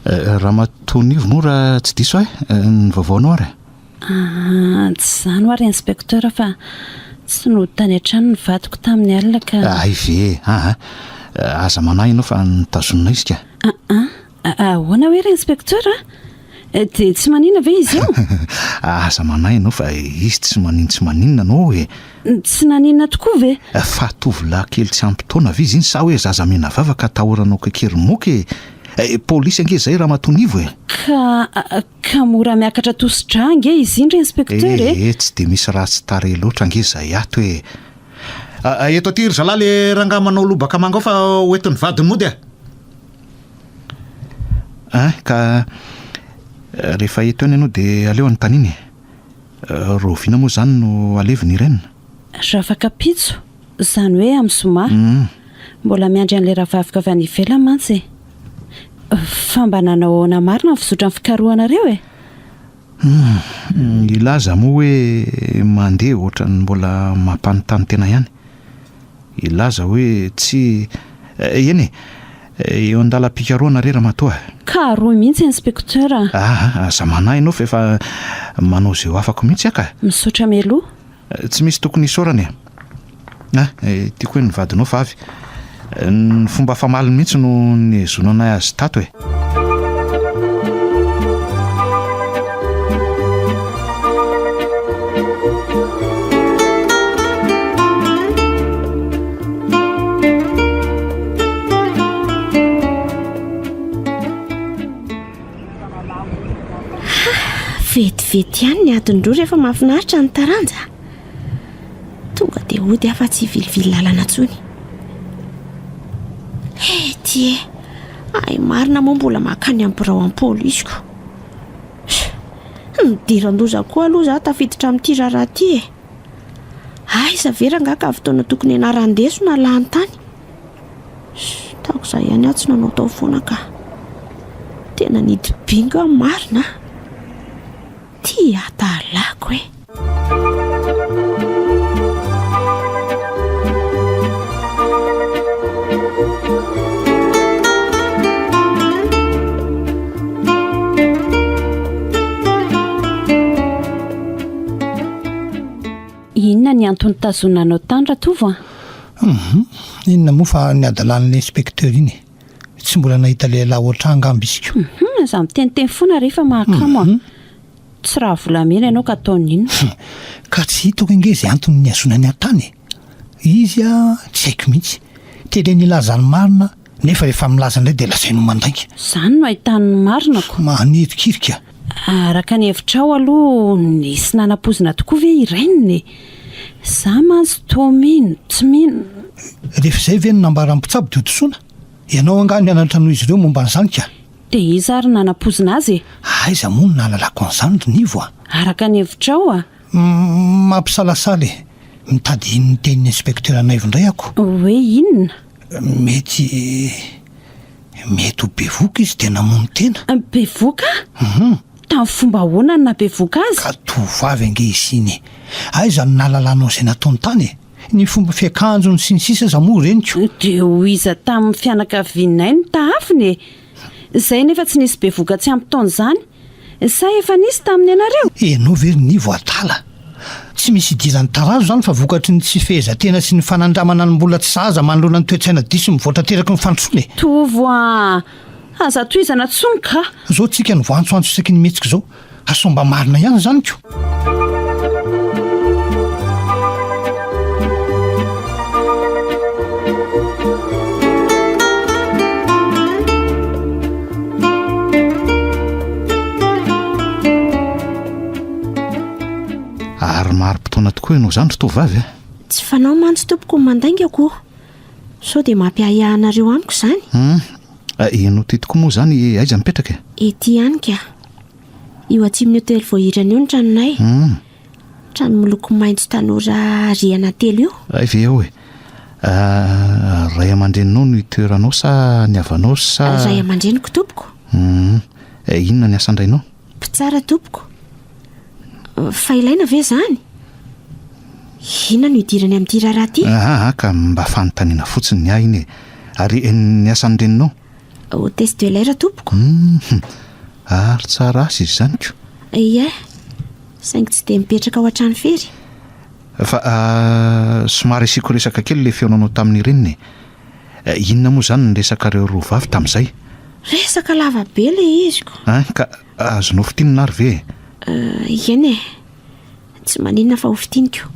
Eh, Ramatoa Nivo moa raha tsy diso ahy, eh, ny vaovaonao ary? Ah, tsy izany ho'a ry inspecteur fa tsy nody tany an-trano ny vadiko tamin'ny alina ka. Hay ve e, aa, aza manahy ianao fa notazonina izy ka. Aa, ahoana hoe ry inspecteur a? Dia tsy maninona ve izy io? Aza manahy ianao fa izy tsy manin-tsy maninona anao e. Tsy naninona tokoa ve? Fa tovolahy kely tsy ampy taona ve izy iny sa hoe zaza menavava ka atahoranao kekerimoka e? Polisy ange izay ramatoa Nivo e! Ka, ka mora miakatra tosi-drà ange izy iny ry inspecteur e! Eh, tsy dia misy ratsy tarehy loatra ange izay ato e! Eto aty ry zalahy le rangahy manao lobaka manga ao fa hoentin'ny vadiny mody a! Ein, ka rehefa eto ihany ianao dia aleo anontaniana e! Rahoviana moa izany no halevina Irène? Rafakapitso, izany hoe amin'ny zoma. Mbola miandry an'ilay rahavaviko avy any ivelany mantsy e! Fa mba nanao ahoana marina ny fizotran'ny fikarohanareo e? Humm, hilaza moa hoe mandeha ohatran'ny mbola mampanontany tena ihany. Hilaza hoe tsy, eny e, eo an-dalam-pikarohana re ramatoa a. Karohy mihitsy inspecteur a. Aa, aza manahy ianao fa efa manao izay ho afako mihitsy aho ka. Misaotra mialoha. Tsy misy tokony hisaorana e. Ah, ity koa ny vadinao fa avy. Ny fomba famaliny mihitsy no nihazonanay azy tato e. Vetivety ihany ny adiny roa rehefa mahafinaritra ny taranja. Tonga dia hody aho fa tsy hivilivily lalana intsony. He ty e! Hay marina moa mbola mankany amin'ny birao amin'ny polisiko. Nidiran-doza koa aloha izaho tafiditra amin'ity raharaha ity e! Aiza ve rangahy ka fotoana tokony hianaran-desona lany tany? Tahaka izay ihany aho tsy nanaotao foana ka. Tena nidy-bingo aho marina a! Ty hadalako e! Inona ny antony nitazonanao tany Ratovo a? Hum, inona moa fa ny hadalan'ilay inspecteur iny e. Tsy mbola nahita lehilahy ohatr'ahy angamba izy ko. Hum, aza miteniteny foana re fa mahakamo a. Tsy raha volamena ianao ka ataony inona. Ka tsy hitako ange izay antony nihazonany ahy tany e. Izy a, tsy haiko mihitsy. Tereny hilaza ny marina nefa rehefa milaza indray dia lazainy ho mandainga. Izany no ahitany ny marina ko. Manirikiririka. Araka ny hevitrao aloha, nisy nanapoizina tokoa ve i Reine e? Za mantsy toa mino, tsy mino. Rehefa izay ve no nambaran'ny mpitsabo dia hodisoana? Ianao angaha nianatra noho izy ireo momba an'izany ka? Dia iza ary nanapoizina azy e? Aiza moa no nahalalako an'izany ry Nivo a? Araka ny hevitrao a? Mampisalasala e! Mitady hino ny tenin'ny inspecteur Naivo indray ako. Hoe inona? Mety. Mety ho bevoka izy dia namono tena. Bevoka? Hum. Tamin'ny fomba ahoana no nahabevoka azy? Ka tovovavy ange izy iny e! Aiza no nahalalanao izay nataony tany e? Ny fomba fiakanjony sy ny sisa aza moa reniko. Dia ho iza tamin'ny fianakavianay no tahafiny e? Izay nefa tsy nisy bevoka tsy ampy taona izany. Sa efa nisy tamin'ny anareo? Ianao ve ry Nivo adala? Tsy misy idiran'ny tarazo izany fa vokatry ny tsy fehezantena sy ny fanandramana ny mbola tsy sahaza manoloana ny toe-tsaina diso mivoatra ateraky ny fandrosoana e! Tovo a! Aza tohizana tsony ka! Zao tsika no voantsoantso isaky ny mihetsika izao. Sao mba marina ihany izany ko? Ary mari-potoana tokoa ianao izany ry tovovavy a! Tsy fanao mantsy tompoko ny mandainga ko. Sao dia mampiahiahy anareo amiko izany? Hum, ianao ity tokoa moa izany aiza mipetraka e? Ety ihany ka. Io atsimon'ny hotely Voahirana io ny tranonay. Hum. Trano miloko maitso tanora rihana telo io. Hay ve ao e? Ray aman-dreninao no itoeranao sa ny havanao sa. Ray aman-dreniko tompoko. Hum. Inona ny asan-drainao? Mpitsara tompoko. Fa ilaina ve izany? Inona no idirany amin'ity raharaha ity? Aa ka mba fanontaniana fotsiny ny ahy iny e. Ary ny asan'ny reninao? Hôtesse de l'air tompoko. Hum, ary tsara asa izy izany ko. Ie, saingy tsy dia mipetraka ao an-trano firy. Fa somary asiako resaka kely ilay fihaonanao tamin'ny reniny e. Inona moa izany ny resakareo roa vavy tamin'izay? Resaka lava be ilay izy ko. An, ka azonao fintinina ary ve e? Eny e. Tsy maninona fa ho fintiniko.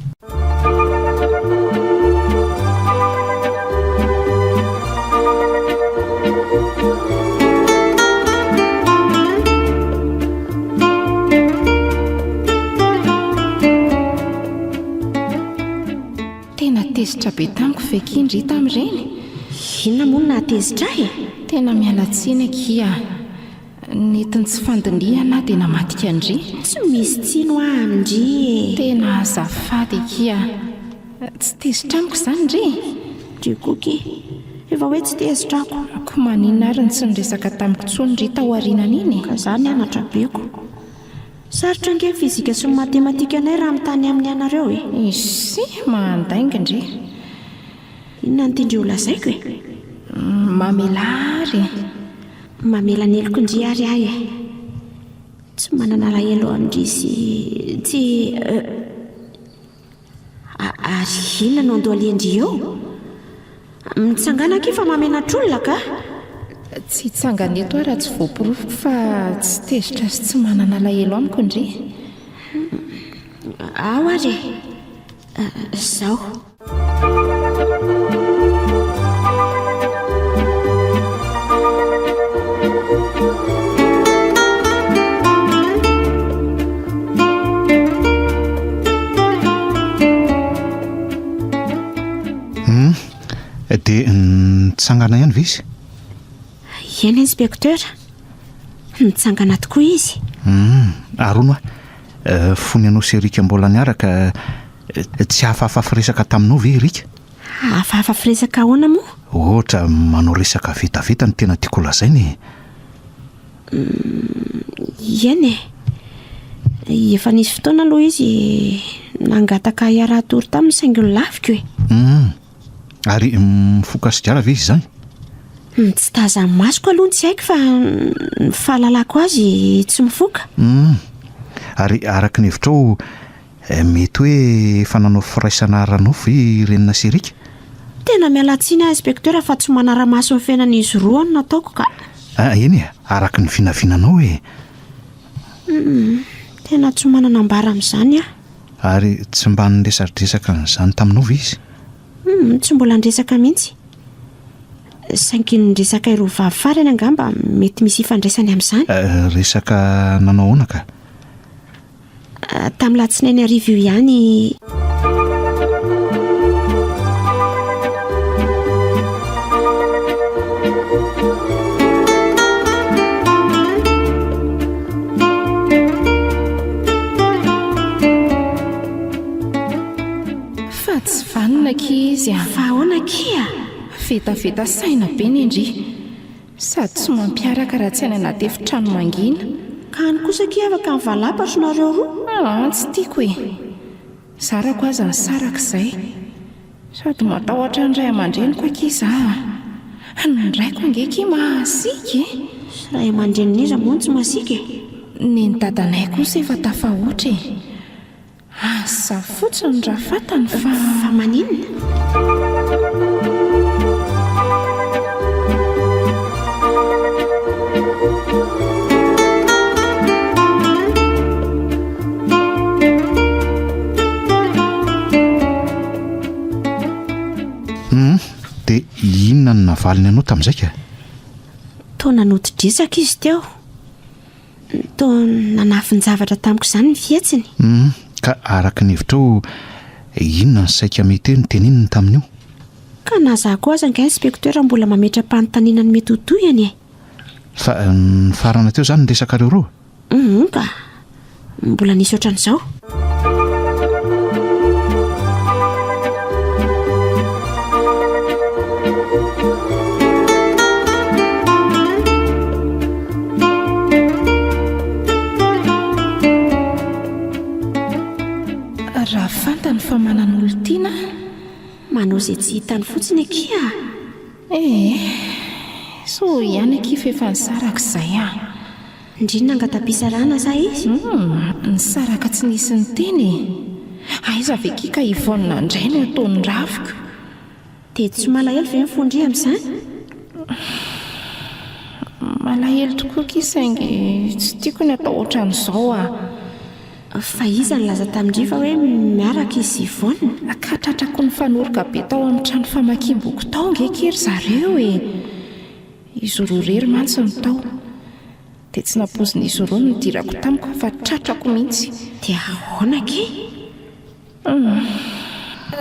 Tena tezitra be tamiko ve akia ndry tamin'ireny? Inona moa no nahatezitra ahy e? Tena miala tsiny akia a! Nentin'ny tsy fandinihana aho dia namadika an-dry. Tsy misy tsiny hoa amin-dry e! Tena azafady akia a! Tsy tezitra amiko izany ndry e? Ndry koa ki! Efa hoe tsy tezitra ako. Ko maninona ary no tsy niresaka tamiko intsony ndry tao aorianan'iny e? Ka za nianatra be ko. Sarotra ange ny fizika sy ny matematikanay raha mitaha ny amin'ny anareo e! Isy! Mandainga ndry. Inona no tian-dry ho lazaiko e? Mamelà ary e! Mamela ny heloko ndry ary aho e! Tsy manana alahelo amin-dry sy tsy euh. Ary inona no andohalian-dry eo? Mitsangàna akia fa mahamenatr'olona ka! Tsy hitsangana eto aho raha tsy voaporofoko fa tsy tezitra sy tsy manana alahelo amiko ndry. Ao ary e! Izao. Hum, dia nitsangana ihany ve izy? Eny inspecteur, nitsangana tokoa izy. Hum, ary hono aho, fony ianao sy Eric mbola niaraka, Tsy hafahafa firesaka taminao ve i Rika? Hafahafa firesaka ahoana moa? Ohatra manao resaka vetaveta no tena tiako holazaina e. Eny e. Efa nisy fotoana aloha izy nangataka ahy hiara-hatory taminy saingy nolaviko e. Hum. Ary mifoka sigara ve izy izany? Ny tsy tazan'ny masoko aloha no tsy haiko fa ny fahalalako azy tsy mifoka. Hum. Ary araka ny hevitrao, mety hoe efa nanao firaisana ara-nofo ve i Renina sy Eric? Tena miala tsiny aho inspecteur fa tsy manara-maso ny fiainan'izy roa no nataoko ka. Ah, eny e, araka ny vinavinanao e. Hum, tena tsy manana ambara amin'izany aho. Ary tsy mba niresadresaka an'izany taminao ve izy? Hum, tsy mbola niresaka mihitsy. Saingy ny resakay roa vavy farany angamba mety misy ifandraisany amin'izany. Resaka nanao ahoana ka? Tamin'ny latsinainy hariva io ihany. Fa tsy vanona akia izy a! Fa ahoana akia? Vetaveta saina be ny ndry. Sady tsy mampiaraka raha tsy any anaty efitrano mangina. Ka any kosa akia afaka mivalapatro nareo roa? Aa tsy tiako e! Zarako aza nisaraka izay. Sady matahotra ny ray aman-dreniko akia za a! Ny raiko ange akia masiaka e! Ray aman-drenin'iza moa no tsy masiaka e? Neny dadanay kosa efa tafahoatra e! Asa fotsiny raha fantany fa. Fa maninona? navaliny anao tamin'izay ka? Toa nanodi-dresaka izy teo. Toa nanafin-javatra tamiko izany ny fihetsiny. Hum, ka araka ny hevitrao, inona no saika mety hoe noteneniny tamin'io? Ka na za koa aza angaha inspecteur mbola mametra-panontaniana ny mety ho tohiny e! Fa nifarana teo izany ny resakareo roa? Hum ka! Mbola nisy ohatran'izao. Raha fantany fa manan'olon-tiana aho. Manao izay tsy hitany fotsiny akia a! Eh! Soa ihany akia f'efa nisaraka izay aho. Ndry nangata-pisarahana sa izy? Humm, nisaraka tsy nisy niteny e! Aiza ve akia ka Yvonne indray no ataon'ny raviko? Dia tsy malahelo ve ny fon-dry amin'izany? Malahelo tokoa akia saingy tsy tiako ny atao ohatran'izao ah! Fa iza nilaza tamin-dry fa hoe miaraka izy sy Yvonne? Ka tratrako nifanoroka be tao amin'ny trano famakiam-boky tao ange akia ry zareo e! Izy roa irery mantsy no tao. Dia tsy nampoizin'izy roa ny nidirako tamiko fa tratrako mihitsy. Dia ahoana akia? Humm.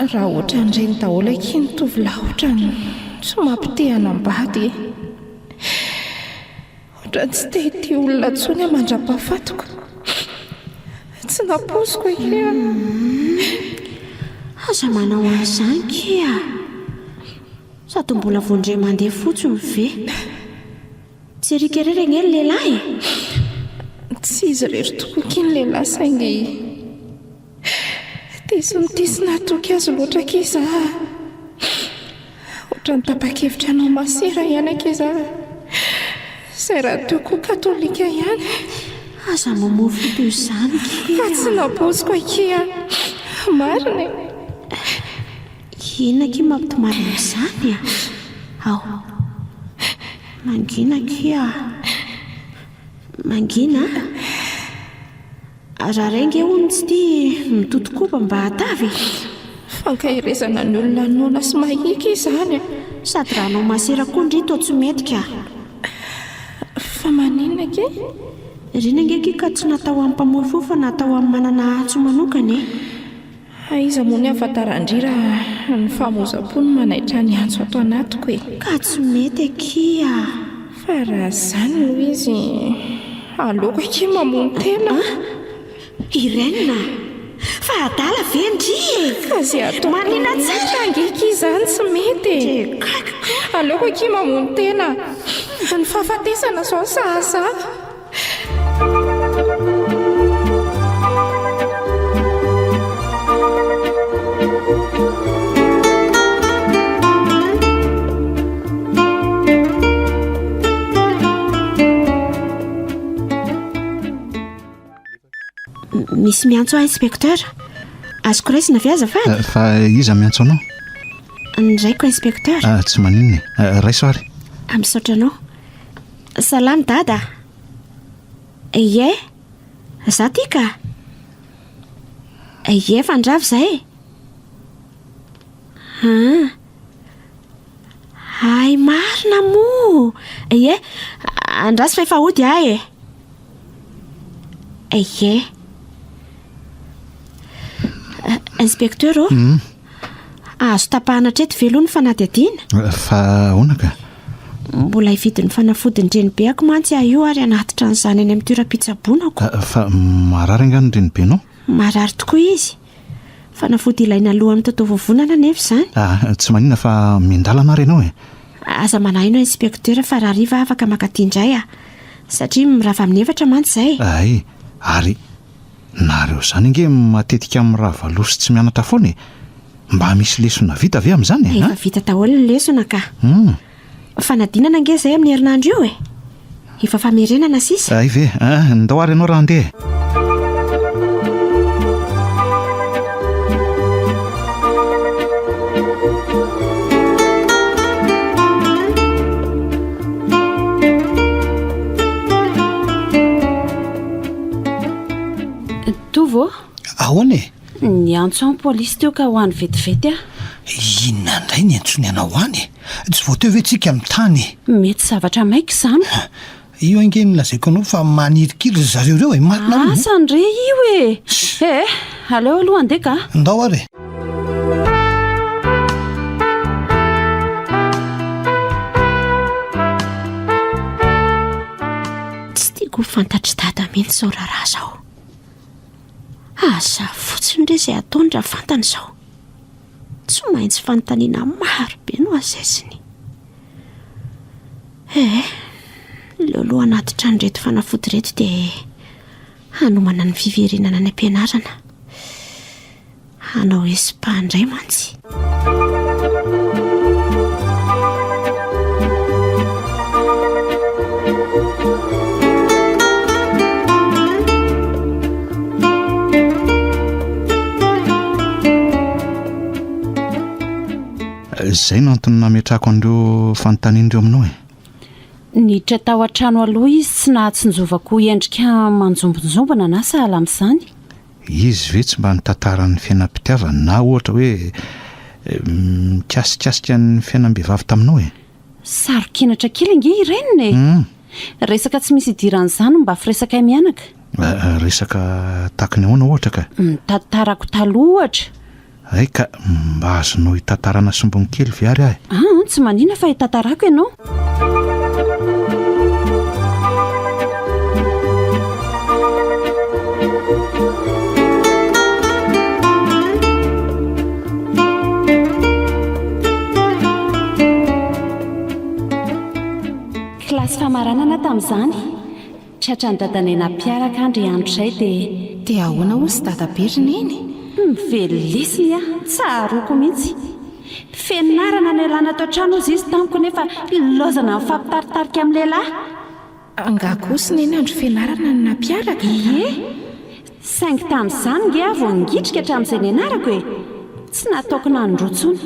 Raha ohatran'ireny daholo akia ny tovolahy ohatran'ny tsy mampite hanambady e. Ohatran'ny tsy te hitia olona intsony aho mandra-pahafatiko. Tsy nampoiziko akia. Humm. Aza manao an'izany kia. Sady mbola vao indray mandeha fotsiny ve? Tsy erika irery ange ny lehilahy e! Tsy izy irery tokoa akia ny lehilahy saingy diso nitia sy natoky azy loatra akia izaho a! Ohatran'ny tapa-kevitra hanao masera ihany akia izaho, izay rahateo koa katolika ihany. Aza mamoa fo toy izany akia a! Fa tsy nampoiziko akia, marina e! Inona akia mampitomany an'izany a? Ao. Mangina akia a. Mangina a. Raha ray nge hono tsy tia mitoto koba mba hatavy e. Fankaherezana ny olona noana sy mahika izany e. Sady raha hanao masera koa ndry toa tsy mety ka. Fa maninona akia? Ireny ange akia ka tsy natao ho an'ny mpamoy fo fa natao ho an'ny manana antso manokana e. Aiza moa ny hafantaran-dry raha ny famoizam-po no manaitra ny antso ato anatiko e! Ka tsy mety akia a! Fa raha izany no izy, aleoko akia mamono tena a! Irène a! Fa adala ve ndry e! Ka izay ataoko Manina tsara! rehetra ange akia izany tsy mety e! Drekako! Aleoko akia mamono tena! Ny fahafatesana izao sahaza ahy! Misy miantso ahy inspecteur. Azoko raisina ve azafady? Eh, fa iza miantso anao? Ny raiko inspecteur. Ah, tsy maninona e. Eh, raiso ary. Ah, misaotra anao. Salama dada. Ie, za ty ka. Ie, fandrava zay e. Ah. Hay marina moa. Ie, andraso fa efa hody aho e. Ie. Inspecteur ô. Hmm. Azo tapahana hatreto ve aloha ny fanadihadiana? Fa ahoana ka? Mbola hividy ny fanafodin'ny renibeako mantsy aho io ary hanatitra an'izany any amin'ny toeram-pitsaboana ko. Fa marary angaha ny renibenao? Marary tokoa izy. Fanafody ilaina alohan'ny taotaovovonana anefa izany. Ah, tsy maninona fa miandalana ary ianao e. Aza manahy ianao inspecteur fa rahariva afaka mankaty indray aho. Satria mirava amin'ny efatra mantsy izay. Hay, ary Nareo zany ange matetika mirava loha sy tsy mianatra foana e! Mba misy lesona vita ve amin'izany e? Efa vita daholo ny lesona ka. Hum. Fanadinana ange izay amin'ny herinandro io e! Efa famerenana sisa. Hay ve? Ah, ndao ary ianao raha handeha e! Tovo ô! Ahoana e? Niantso ahy ny polisy teo ka ho any vetivety aho. Inona indray ny antsoiny anao any e? Tsy vao teo ve tsika mitany e? Mety zavatra maika izany. Io ange no lazaiko anao fa manirikiry ry zareo ireo e, marina hono. Asa ndre io e! Eh, aleo aloha andeha ka. Ndao ary e. Tsy tiako ho fantatr'i Dada mihitsy izao raharaha izao. Aza fotsiny re izay ataony raha fantany izao. Tsy maintsy fanontaniana maro be no asesiny. Eh, leo aloha hanatitra an'ireto fanafody ireto dia hanomana ny fiverenana any am-pianarana. Hanao espa indray mantsy. Izay no antony nametrahako an'ireo fanontaniana ireo aminao e. Niditra tao an-trano aloha izy tsy nahatsinjovako endrika manjombonjombona na sahala amin'izany. Izy ve tsy mba nitantara ny fiainam-pitiavany na ohatra hoe mikasikasika ny fiainam-behivavy taminao e? Saro-kenatra kely ange i Reine e! Resaka tsy misy idiran'izany no mba firesakay mianaka. Resaka tahaka ny ahoana ohatra ka? Ny tantarako taloha ohatra. Hay ka, mba azonao itantarana sombiny kely ve ary aho e? Aa, tsy manina fa hitantarako ianao. Kilasy famaranana tamin'izany. Tratran'i dadanay nampiaraka andry andro izay dia. Dia ahoana hozy dadabe ry neny? Mivelesiny aho, tsaroako mihitsy. Fianarana nialana ato an-trano hozy izy tamiko nefa ilaozana mifampitaritarika amin'ny lehilahy. Angaha kosa neny andro fianarana no nampiaraka? Ie! Saingy tamin'izany nge aho vao ngitrika hatramin'izay nianarako e! Tsy nataoko nanondroa intsony.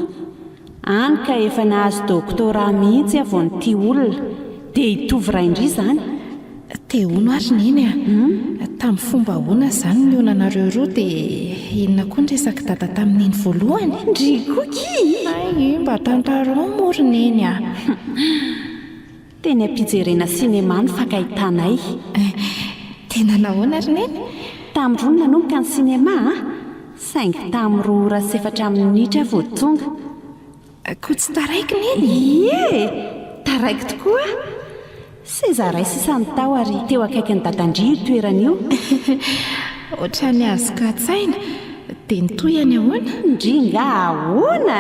Any ka efa nahazo doctorat mihitsy aho vao nitia olona. Dia hitovy rain-dry izany. Dia hono ary Neny a! Tamin'ny fomba ahoana izany no nihaonanareo roa dia inona koa ny resak'i Dada tamin'i Neny voalohany? Ndry koa ki! Hay, mba tantarao moa ry Neny a! Teny am-pijerena sinema no fankahitanay. Tena nahoana ry Neny? Tamin'ny roa no nanomboka ny sinema a! Saingy tamin'ny roa ora sy efatra minitra aho vao tonga. Koa tsy taraiky Neny? Ie! Taraiky tokoa aho. Seza iray sisa no tao ary teo akaikin'i Dadandria io toerana io. Ohatran'ny azoko an-tsaina. Dia nitohy any ahoana? Ndry nga ahoana?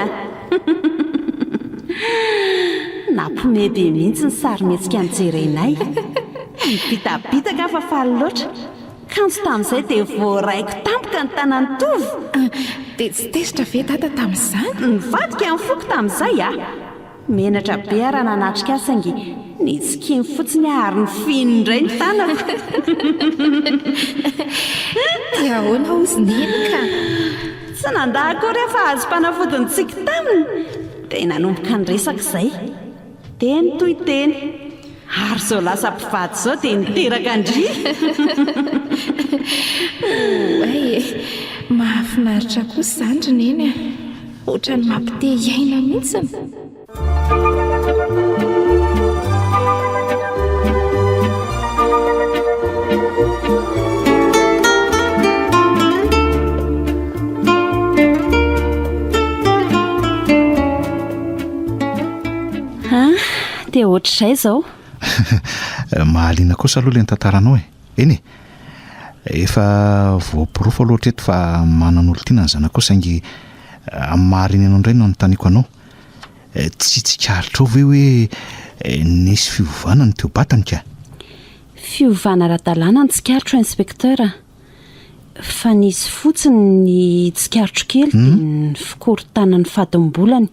Nampiomehy be mihitsy ny sarimihetsika nojerenay. Nibitabitaka aho fa faly loatra. Kanjo tamin'izay dia voaraiko tampoka ny tanan'i Tovo. Dia tsy tezitra ve Dada tamin'izany? Nivadika ny foko tamin'izay a! Menatra be aho raha nanatrika azy saingy nitsikiny fotsiny aho ary nifihiny indray ny tanako. Dia ahoana hozy Neny ka? Tsy nandà akory aho fa azom-panafody nitsiky taminy. Dia nanomboka niresaka izay. Dia nitohy teny. Ary izao lasa mpivady izao dia niteraka an-dry. Oay e! Mahafinaritra kosa izany ry Neny a! Ohatran'ny mampite hiaina mihitsiny. Ah, dia ohatr'izay izao. Mahaliana kosa aloha ilay nitantaranao e. Eny e. Efa voaporofo aloha hatreto fa manan'olon-tiana ny zanakao saingy amin'ny maha reny anao indray no anontaniako anao. Tsy tsikaritrao ve hoe nisy fiovana ny teo-batany ka? Fiovana ara-dalàna ny tsikaritro Inspecteur a. Fa nisy fotsiny ny tsikaritro kely dia ny fikorontanan'ny fadim-bolany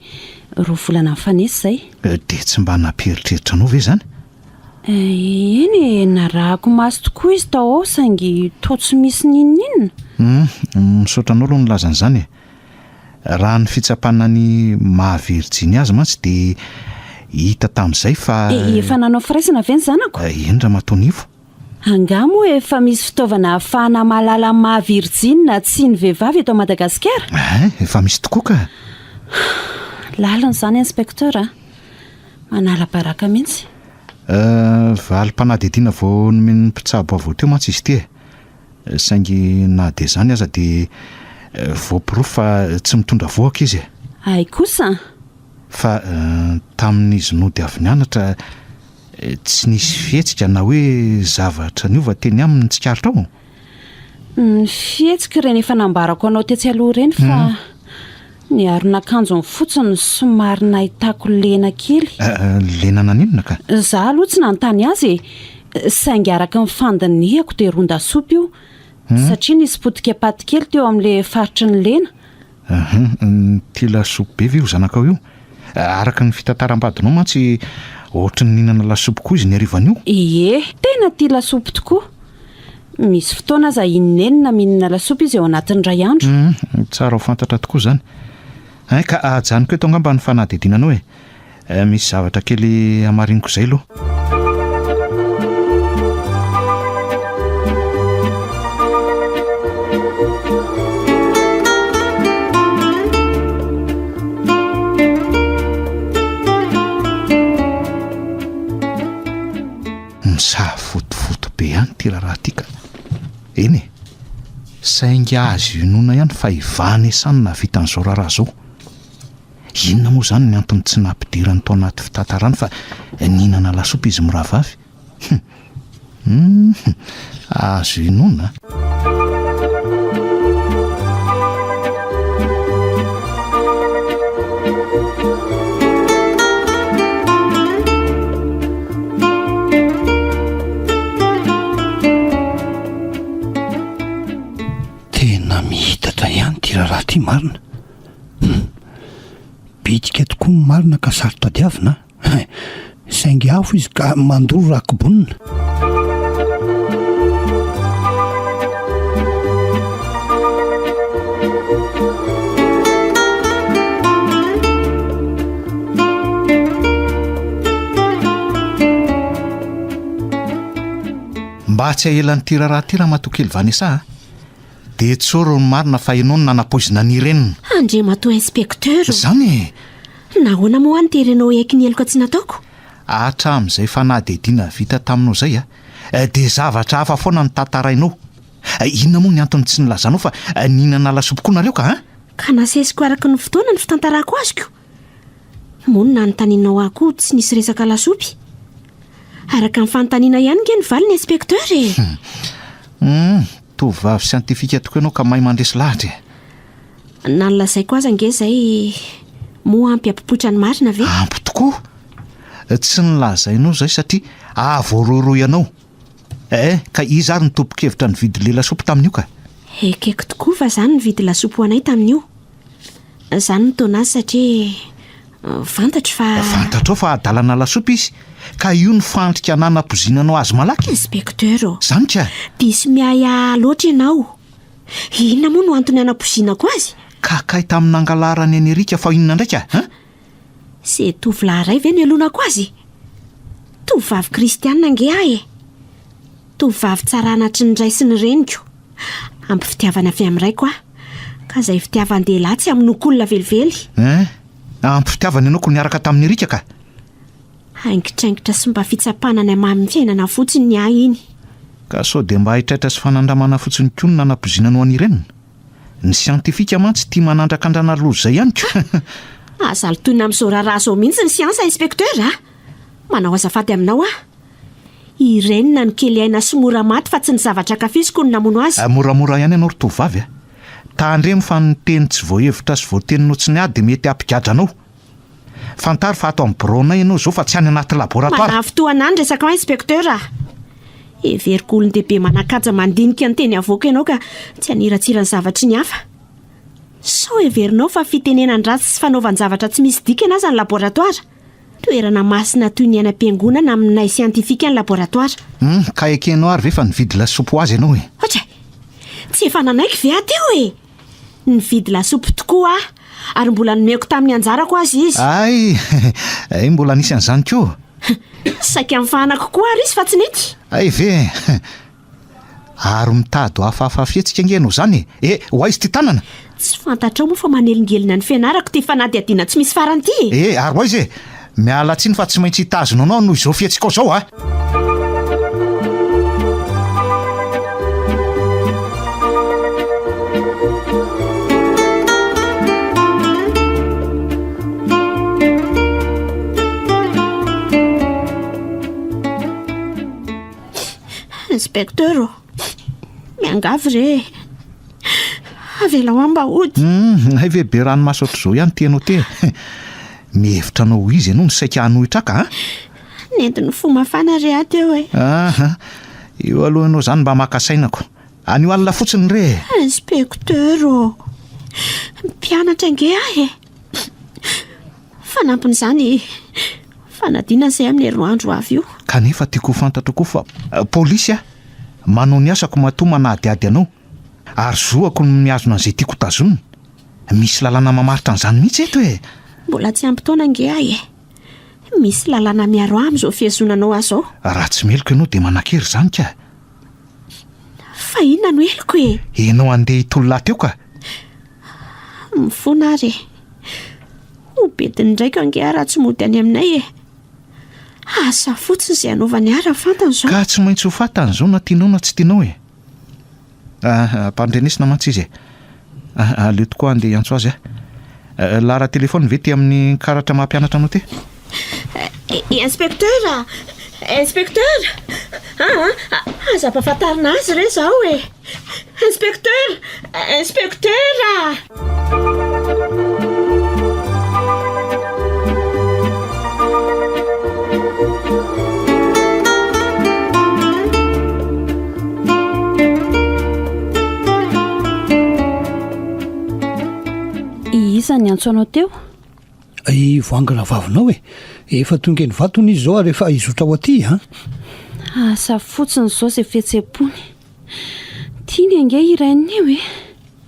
roa volana nifanesy izay. Dia tsy mba nampieritreritra anao ve izany? Eny e, narahako maso tokoa izy tao ao saingy toa tsy misy n'inon'inona. Hum, misaotra anao aloha nilaza an'izany e. Raha ny fitsapana ny maha virjiny azy mantsy dia hita tamin'izay fa. Efa nanao firaisana ve ny zanako? Eny Ramatoa Nivo. Angaha moa efa misy fitaovana ahafahana mahalala ny maha virjiny na tsia ny vehivavy eto Madagasikara? Hein, efa misy tokoa ka! Lalina izany inspecteur a! Manala baraka mihitsy. Valim-panadihadiana vao nomen'ny mpitsabo avy teo mantsy izy ity e. Saingy na dia izany aza dia voaporofo fa tsy mitondra vohoka izy e. Hay kosa! Fa tamin'izy nody avy nianatra, tsy nisy fihetsika na hoe zavatra niova teny aminy ny tsikaritrao? Ny fihetsiko ireny efa nambarako anao tetsy aloha ireny fa ny aron'akanjony fotsiny no somary nahitako lena kely. Lena naninona ka? Za aloha tsy nanontany azy e! Saingy araka ny fandinihako dia ron-dasopy io satria nisy potika paty kely teo amin'ilay faritry ny lena. Hum, tia lasopy be ve io zanakao io? Araka ny fitantaram-badinao mantsy ohatry ny nihinana lasopy koa izy ny harivan'io. Ie, tena tia lasopy tokoa. Misy fotoana aza inenina mihinana lasopy izy ao anatin'ny iray andro. Hum, tsara ho fantatra tokoa izany. Hein, ka ajanoko eto angamba ny fanadihadiana anao e. Misy zavatra kely hamariniko izay aloha. Misafotofoto be ihany ity raharaha ity ka. Eny e. Saingy azo inoana ihany fa i Vanessa no nahavita an'izao raharaha izao. Inona moa izany ny antony tsy nampidirany tao anaty fitantarany fa nihinana lasopy izy mirahavavy? Hum! Hum! Azo inoana. Tena mihitatra ihany ity raharaha ity marina. Hum! Bitika tokoa ny marina ka saro-tadiavina an! Saingy afo izy ka mandoro raha kobonina. Mba tsy hahelan'ity raharaha ity Ramatoa kely Vanessa a! Dia tsory ny marina fa ianao no nanapoizina an'i Irène. Andriamatoa Inspecteur ô! Izany e! Nahoana moa aho no terenao hiaiky ny heloka tsy nataoko? Hatramin'izay fanadihadiana vita taminao izay dia zavatra hafa foana no tantarainao. Inona moa ny antony tsy nilazanao fa nihinana lasopy koa nareo ka an? Ka nasesiko araka ny fotoana ny fitantarako azoko. Moa ny nanontanianao ahy koa tsy nisy resaka lasopy? Araka ny fanontaniana ihany nge ny valiny Inspecteur e! Hum, tovovavy siantifika tokoa ianao ka mahay mandresy lahatra e! Na ny lazaiko aza ange izay moa ampy hampipoitra ny marina ve? Ampy tokoa! Tsy nolazainao izay satria hahavoarohirohy anao. Eh, ka iza ary no tompon-kevitra nividy ilay lasopy tamin'io ka? Ekeko tokoa fa za no nividy lasopy ho anay tamin'io. Za no nitaona azy satria fantatro fa. Fantatrao fa adalana lasopy izy, ka io no fandrika nanapozinanao azy malaky? Inspecteur ô! Zany ka! Diso miahiahy loatra ianao. Inona moa no antony hanapozinako azy? Ka kay tamin'ny nangalarany an'i Eric fa inona indray ka? Hein? Ze tovolahy iray ve no ialonako azy? Tovovavy kristianina ange aho e! Tovovavy tsara anatry ny ray sy ny reniko. Ampy fitiavana avy amin'ny raiko aho. Ka izay fitiavan-dehilahy tsy hamonoako olona velively. Hein? Ampy fitiavana ianao ko niaraka tamin'i Eric ka! Haingitraingitra sy mba fitsapana ny hamamin'ny fiainana fotsiny ny ahy iny. Ka sao dia mba haitraitra sy fanandramana fotsiny koa no nanapozinanao an'i Irène? Ny siantifika mantsy tia manandrakandrana loza izay ihany ka! Aza alotoina amin'izao raharaha izao mihitsy ny siansa Inspecteur a! Manao azafady aminao aho. Irène no kely aina sy mora maty fa tsy ny zavatra ankafiziko no namono azy. Moramora ihany ianao ry tovovavy a! Tandremo fa ny teny tsy voahevitra sy voateninao tsy ny ahy dia mety hampigadra anao. Fantaro fa ato amin'ny biraonay ianao izao fa tsy any anaty laboratoara. Manafintohina ahy ny resakao Inspecteur a! Heveriko olon-dehibe manan-kaja mandinika ny teny avoaka ianao ka tsy haniratsira ny zavatry ny hafa. Sao heverinao fa fitenenan-dratsy sy fanaovan-javatra tsy misy dikany aza ny laboratoara? Toerana masina toy ny any am-piangonana aminay siantifika ny laboratoara. Hum, ka ekenao ary ve fa nividy lasopy ho azy ianao e? Otra! Tsy efa nanaiky ve aho teo e? Nividy lasopy tokoa aho ary mbola nomeko tamin'ny anjarako aza izy. Hay! Hay mbola nisy an'izany koa! Saika nifahanako koa ary izy fa tsy nety. Hay ve e! Ary mitady ho hafahafa fihetsika ange ianao izany e! Eh, ho aiza ity tanana? Tsy fantatrao moa fa manelingelina ny fianarako ity fanadihadiana tsy misy farany ity e! Eh, ary ho aiza e? Miala tsiny fa tsy maintsy hitazona anao noho izao fihetsikao izao a! Inspecteur ô! Miangavy re e! Avelao aho mba hody. Hum, hay ve be ranomaso ohatr'izao ihany ity ianao ity e? Mihevitra anao ho iza ianao no saika hanohitra ahy ka a? Nentin'ny fo mafana re aho teo e. Aha, io aloha ianao izany mba maka sainako. Anio alina fotsiny re e. Inspecteur ô! Mpianatra ange aho e! Fanampin'izany, fanadinana izay amin'ny herinandro ho avy io. Kanefa tiako ho fantatra koa fa polisy aho, manao ny asako matoa manadihady anao, ary zoako ny mihazona an'izay tiako hotazonina. Misy lalàna mamaritra an'izany mihitsy eto e! Mbola tsy ampy taona ange aho e! Misy lalàna miaro ahy amin'izao fihazonanao ahy izao. Raha tsy meloka ianao dia manan-kery izany ka! Fa inona no heloko e? Ianao handeha hitolona teo ka! Mifona ary e! Ho bedin'ny raiko ange aho raha tsy mody any aminay e! Asa fotsiny izay hanaovany ahy raha fantany izao. Ka tsy maintsy ho fantany izao na tianao na tsy tianao e! Ah, ampandrenesina mantsy izy e! Ah, aleo tokoa handeha hiantso azy aho. Eh, Laharan-telefaoniny ve ity amin'ny karatra maha mpianatra anao ity? Inspecteur a! Inspecteur! Aa, aza ampahafantarina azy re izao e! Inspecteur! Inspecteur a! Iza niantso anao teo? I Voahangy rahavavinao e! Efa tonga eny Ivato hono izy izao ary efa hizotra ho aty an! Asa fotsiny izao izay fihetseham-pony. Tiany ange i Reine io e!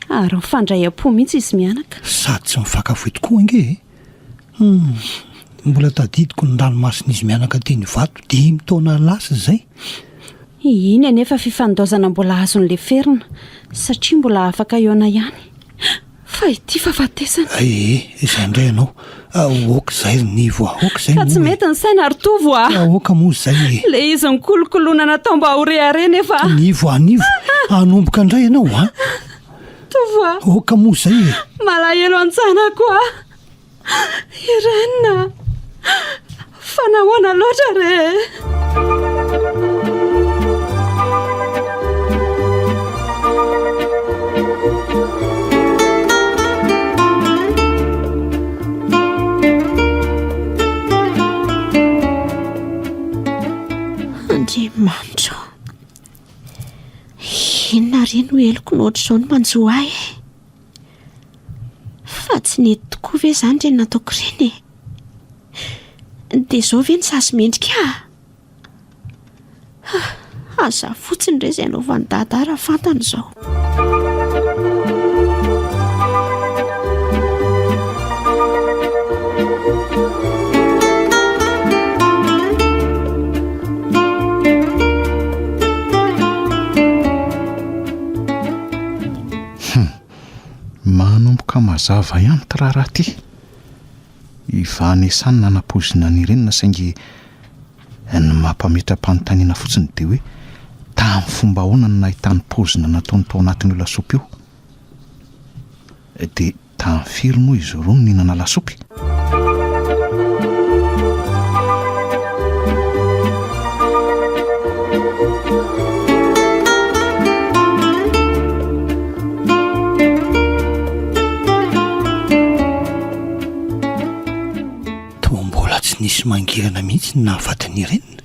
Ary mifandray am-po mihitsy izy mianaka. Sady tsy mifankafoy tokoa ange e! Hum! Mbola tadidiko ny ranomasin'izy mianaka teny Ivato dimy taona lasa izay. Iny anefa fifandaozana mbola azony leferina satria mbola afaka hihaona ihany. Fa ity fahafatesana. Ee, izay indray ianao. Aoka izay ry Nivo a, aoka izay Ka tsy moa e. mety ny saina ry Tovo a. Aoka moa izay e. Ilay izy nikolokoloana natao mba ho rehareha nefa. Nivo a, Nivo, hanomboka indray ianao a. Tovo a. Aoka moa izay e. Malahelo an-janako aho. Irène a! Fa nahoana loatra re? Andriamanitra ô! Inona re no heloko no ohatr'izao no manjo ahy e? Fa tsy nety tokoa ve izany ireny nataoko ireny e? Dia izao ve ny sazy mendrika ahy? Aza fotsiny re izay anaovan'i Dada raha fantany izao. Hum! Manomboka mazava ihany ity raharaha ity. I Vanessa no nanapoizina an'i Irene saingy ny mampametra-panontaniana fotsiny dia hoe tamin'ny fomba ahoana no nahitany poizina nataony tao anatin'io lasopy io? Dia Tamin'ny firy moa izy roa no nihinana lasopy? Toa mbola tsy nisy mangirana mihitsy ny nahafaty an'i Irene.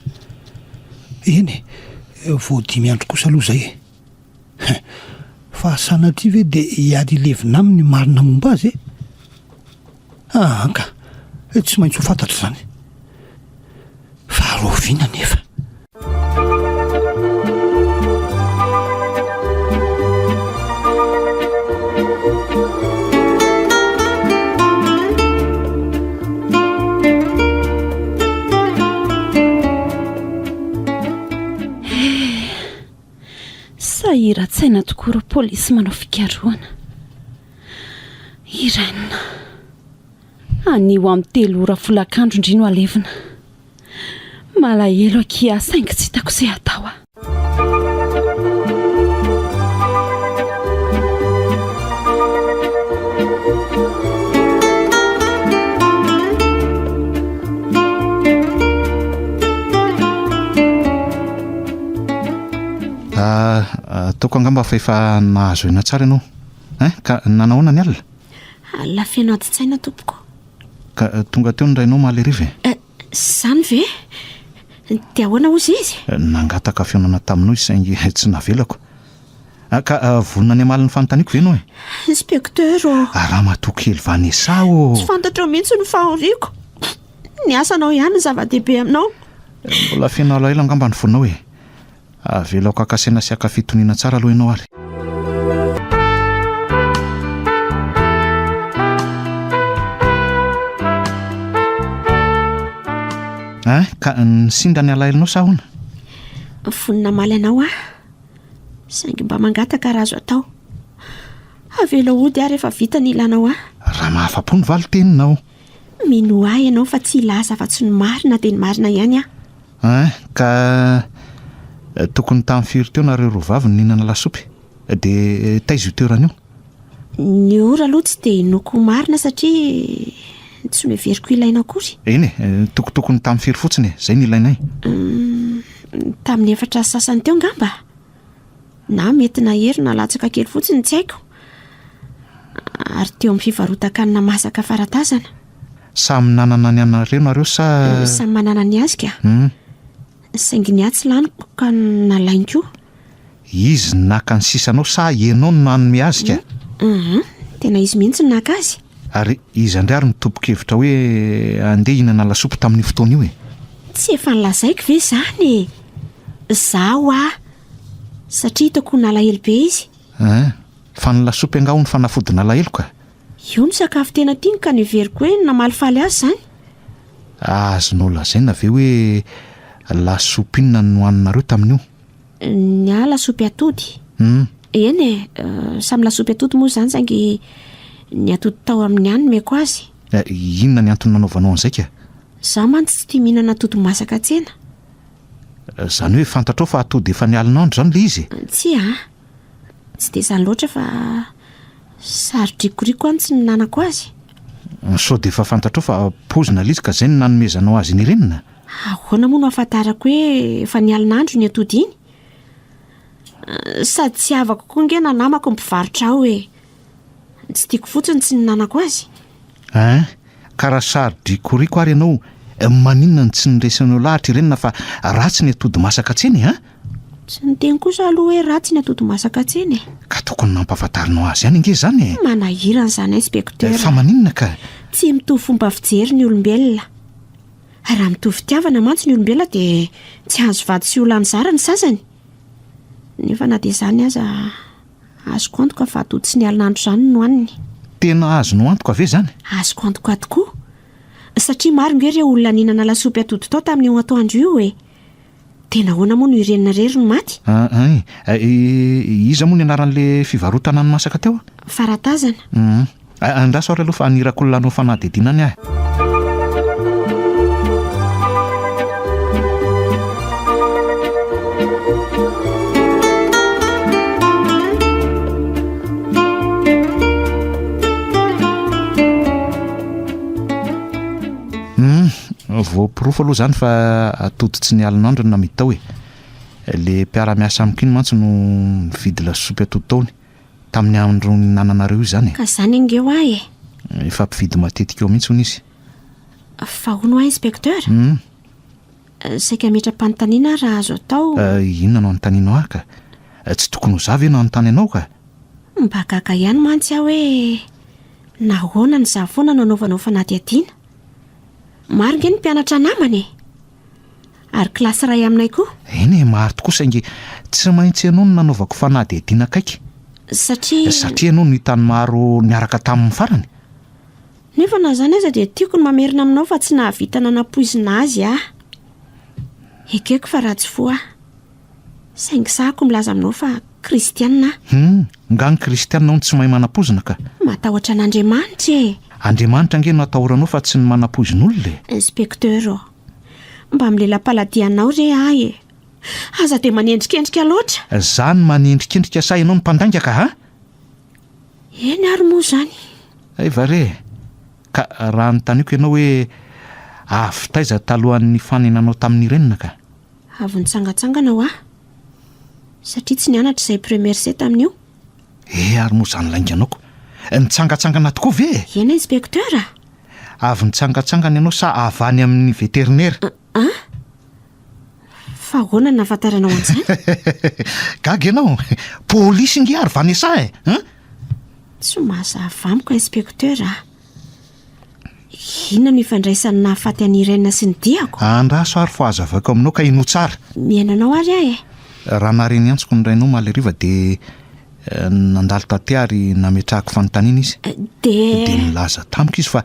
Eny e, vao dimy andro kosa aloha izay e. Hein! Fa sanatria ve dia hiady hilevina aminy ny marina momba azy e? Aa ka! Tsy maintsy ho fantatra izany. Fa rahoviana anefa? Sahiran-tsaina tokoa ireo polisy manao fikarohana. Irène. Anio amin'ny telo ora folakandro ndry no alevina. Malahelo akia saingy tsy hitako izay hatao a. Ah, ataoko angamba fa efa nahazo aina tsara ianao. Hein, ka nanahoana ny alina? Alina feno adin-tsaina tompoko. Ka eh, tonga teo ny rainao omaly hariva e? Eh, izany ve? Dia ahoana hozy izy? Eh, nangataka fihaonana taminao izy saingy tsy navelako. Ah, ka ah, vonona ny hamaly ny fanontaniako ve ianao e? Inspecteur ô! Ah, ramatoa kely Vanessa ô! Tsy fantatrao mihitsy ny fahoriako. Ny asanao ihany no zava-dehibe aminao. Mbola feno alahelo angamba ny fonao e. Avelako haka saina sy haka fitoniana tsara aloha ianao ary. Hein, ka nisinda ny alahelonao sa ahoana? Vonona hamaly anao aho, saingy mba mangataka raha azo atao. Avelao hody aho rehefa vita ny ilanao ahy. Raha mahafa-po ny valin-teninao. Minoa ahy ianao fa tsy hilaza afa-tsy ny marina dia ny marina ihany aho. Hein, ka tokony tamin'ny firy teo nareo roa vavy no nihinana lasopy? Dia taiza io toerana io? Ny ora aloha tsy dia inoako ho marina satria tsy noheveriko ilaina akory. Eny e, tokotokony tamin'ny firy fotsiny e, izay no ilainay. Tamin'ny efatra sy sasany teo angamba? Na mety nahery na latsaka kely fotsiny tsy haiko. Ary teo amin'ny fivarotan-kanina masaka faratazana. Samy nanana ny anareo nareo sa? Samy manana ny azy ka. Saingy ny ahy tsy laniko ka nalainy koa. Izy naka ny sisanao sa ianao no nanome azy ka? Aa, tena izy mihitsy no naka azy. Ary iza indray ary no tompon-kevitra hoe andeha hihinana lasopy tamin'io fotoana io e? Tsy efa nolazaiko ve izany e? Izaho aho. Satria hitako ho nalahelo be izy. Aa, fa ny lasopy angaha hono fanafodin'alahelo ka? Io no sakafo tena tiany ka noheveriko hoe namalifaly azy izany. Azonao lazaina ve hoe lasopy inona no nohaninareo tamin'io? Ny ahy lasopy atody. Hum. Eny e, samy lasopy atody moa izany saingy ny atody tao amin'ny ahy no nomeko azy. Inona ny antony nanaovanao an'izay ka? Izaho mantsy tsy tia mihinana atody masaka tsena. Izany hoe fantatrao fa atody efa nialin'andro izany ilay izy e? Tsia a! Tsy dia izany loatra fa saro-drikoriko aho ny tsy nihinanako azy. Sao dia efa fantatrao fa poizina ilay izy ka izay no nanomezanao azy iny renina? Ahoana moa no ahafantarako hoe efa nialin'andro iny atody iny? Sady tsy havako koa ange na namako ny mpivarotra ao e! Tsy tiako fotsiny tsy nihinanako azy. Hein? Ka raha saro-drikoriko ary ianao, maninona no tsy niresinao lahatra i renina fa ratsy ny atody masaka tsena e, hein? Tsy niteny kosa aloha hoe ratsy ny atody masaka tsena e. Ka tokony nampahafantarinao azy ihany ange izany e! Manahirana izany inspecteur. Fa maninona ka? Tsy mitovy fomba fijery ny olombelona. Raha mitovy fitiavana mantsy ny olombelona dia tsy azo vady sy ho lany zara ny sasany. Nefa na dia izany aza Azoko antoka fa atody sy ny alin'andro izany no nohaniny. Tena azonao antoka ve izany? Azoko antoka tokoa. Satria maro nge ireo olona nihinana lasopy atody tao tamin'io atoandro io e! Dia nahoana moa no i Renina irery no maty? Ein, iza moa ny anaran'ilay fivarotana ny masaka teo? Faratazana. Hum. Andraso ary aloha fa hanirako olona hanao fanadihadiana any aho. Hum, voaporofo aloha izany fa atody tsy nialin'andro no namidy tao e. Le mpiara-miasa amiko iny mantsy no mividy lasopy atody tao hono. Tamin'ny andro ninananareo izany e? Ka izany ange hoa e! Efa mpividy matetika eo mihitsy hono izy. Fa hono hoa inspecteur? Hum. Saika hametra-panontaniana aho raha azo atao. Inona no anontanianao ahy ka? Tsy tokony ho za ve no hanontany anao ka? Mba gaga ihany mantsy aho hoe nahoana no za foana no anaovanao fanadihadiana? Maro nge ny mpianatra namana e! Ary kilasy iray aminay koa. Eny e, maro tokoa saingy tsy maintsy ianao no nanaovako fanadihadiana akaiky. Satria. Satria ianao no hitan'ny maro niaraka taminy farany. Nefa na izany aza dia tiako ny mamerina aminao fa tsy nahavita nanapoizina azy aho. Ekeko fa ratsy fo aho. Saingy sahako milaza aminao fa. Kristianina aho. Hum, nga ny kristianina hono tsy mahay manampoizina ka. Matahotra an'Andriamanitra e! Andriamanitra ange no atahoranao fa tsy ny manampoizin'olona e! Inspecteur ô! Mba milela-paladianao re aho e! Aza dia manendrikendrika loatra! Za no manendrikendrika sa ianao no mpandainga ka ha? Eny ary moa izany. Hay va re! Ka raha anontaniako ianao hoe avy taiza talohan'ny nifanenanao tamin'i Irène ka? Avy nitsangantsangana hoa. Satria tsy nianatra izay première C tamin'io. Eh ary moa izany lainganao ko. Nitsangantsangana tokoa ve e? Eny inspecteur a! Avy nitsangantsangana ianao sa avy any amin'ny vétérinaire? An? Fa ahoana no nahafantaranao an'izany? Gaga ianao? Polisy nge ary Vanessa e! An? Tsy mazava amiko inspecteur a! Inona no ifandraisan'ny nahafaty an'i Irène sy ny diako? Andraso ary fa hazavaiko aminao ka henoy tsara. Mihaino anao ary aho e! Raha nahare ny antsoko ny rainao omaly hariva dia nandalo taty ary nametrahako fanontaniana izy. Dia. Dia nilaza tamiko izy fa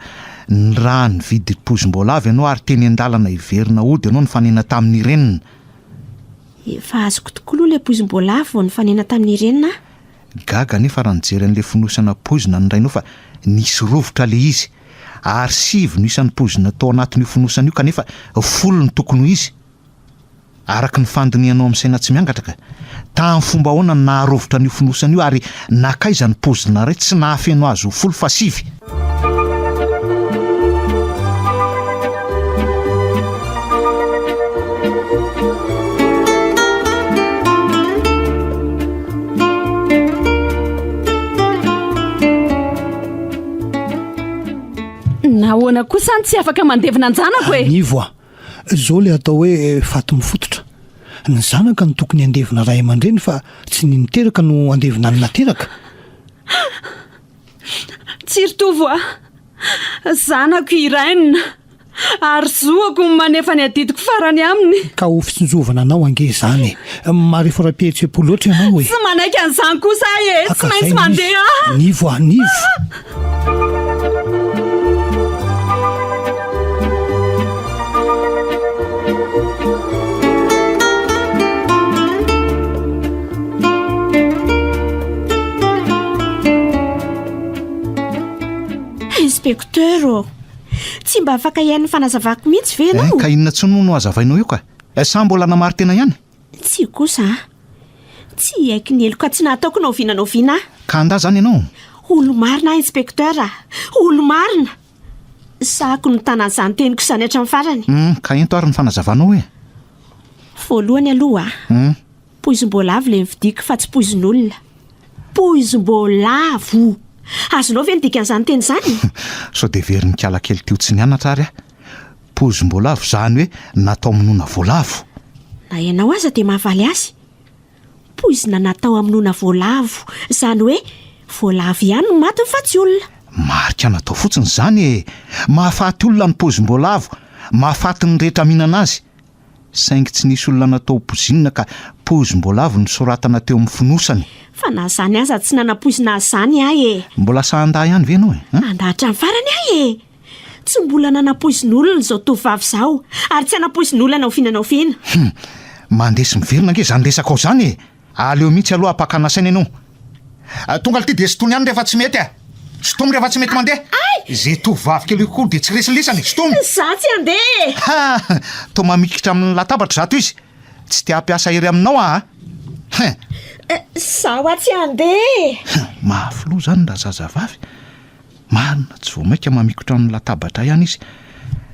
raha nividy pozim-boalavo ianao ary teny an-dalana hiverina hody ianao nifanena tamin'i Irène. Efa azoko tokoa aloha ilay pozim-boalavo vao nifanena tamin'i Irène aho. Gaga anefa raha nijery an'ilay fonosana poizina ny rainao fa nisy rovitra ilay izy. Ary sivy no isan'ny poizina tao anatin'io fonosana io kanefa folo no tokony ho izy. Araka ny fandinihanao amin'ny saina tsy miangatra ka. Tamin'ny fomba ahoana no naharovitra an'io fonosana io ary nankaiza ny poizina iray tsy nahafeno azy ho folo fa sivy? Nahoana kosa no tsy afaka mandevina an-janako e? Nivo a! Zao le atao hoe faty mifototra. Ny zanaka no tokony handevina ray aman-dreny fa tsy ny niteraka no handevina ny nateraka. Tsy ry Tovo a! Zanako i Raina ary zoako ny manefa ny adidiko farany aminy. Ka ho fitsinjovana anao ange izany e! Marefo ara-pihetseham-po loatra ianao e! Tsy manaiky an'izany kosa aho e! Tsy maintsy mandeha aho! Nivo a! Nivo! Inspecteur ô! Tsy mba afaka hihaino ny fanazavako mihitsy ve ianao? Eh, ka inona intsony moa no hazavainao eo ka? Eh, sa mbola namari-tena ihany? Tsia kosa a! Tsy hiaiky ny heloka tsy nataoko na oviana na oviana aho. Ka handà izany ianao? Olo-marina aho Inspecteur a! Olo-marina! Sahako ny mitana an'izany teniko izany hatramin'ny farany. Hum, ka ento ary ny fanazavanao e! Voalohany aloha a! Hum. Poizim-boalavo ilay novidiako fa tsy poizin'olona. Poizim-boalavo! Azonao ve ny dikan'izany teny izany? Sao dia heverin'ny kala kely teo tsy nianatra ary aho. Poizim-boalavo izany hoe natao hamonoana voalavo. Na ianao aza dia mahavaly azy. Poizina natao hamonoana voalavo, izany hoe voalavo ihany no matiny fa tsy olona. Marika natao fotsiny izany e! Mahafaty olona ny poizim-boalavo, mahafaty ny rehetra mihinana azy. Saingy tsy nisy olona natao ho pozinina ka poizim-boalavo no soratana teo amin'ny fonosany. Fa na izany aza tsy nanapoizina azy izany ahy e! Mbola sahy handà ihany ve ianao e? Handà hatramin'ny farany ahy e! Tsy mbola nanapoizin'olona izao tovovavy izao ary tsy hanapoizin'olona na oviana na oviana. Hum! Mandeha sy miverina ange izany resakao izany e! Aleo mihitsy aloha hampakana saina ianao. Tonga lty dia sintomy ihany rehefa tsy mety e! Sintomy rehefa tsy mety mandeha! Izay tovovavy kely io koa dia tsy resy lisany e! Sintomy! Za tsy handeha e! Ha! Toa mamikitra amin'ny latabatra izato izy! Tsy te hampiasa hery aminao aho a! Hein! Za hoa tsy handeha e! Hum! Mafy loha izany razazavavy! Marina, tsy vao mainka mamikotra amin'ny latabatra ihany izy.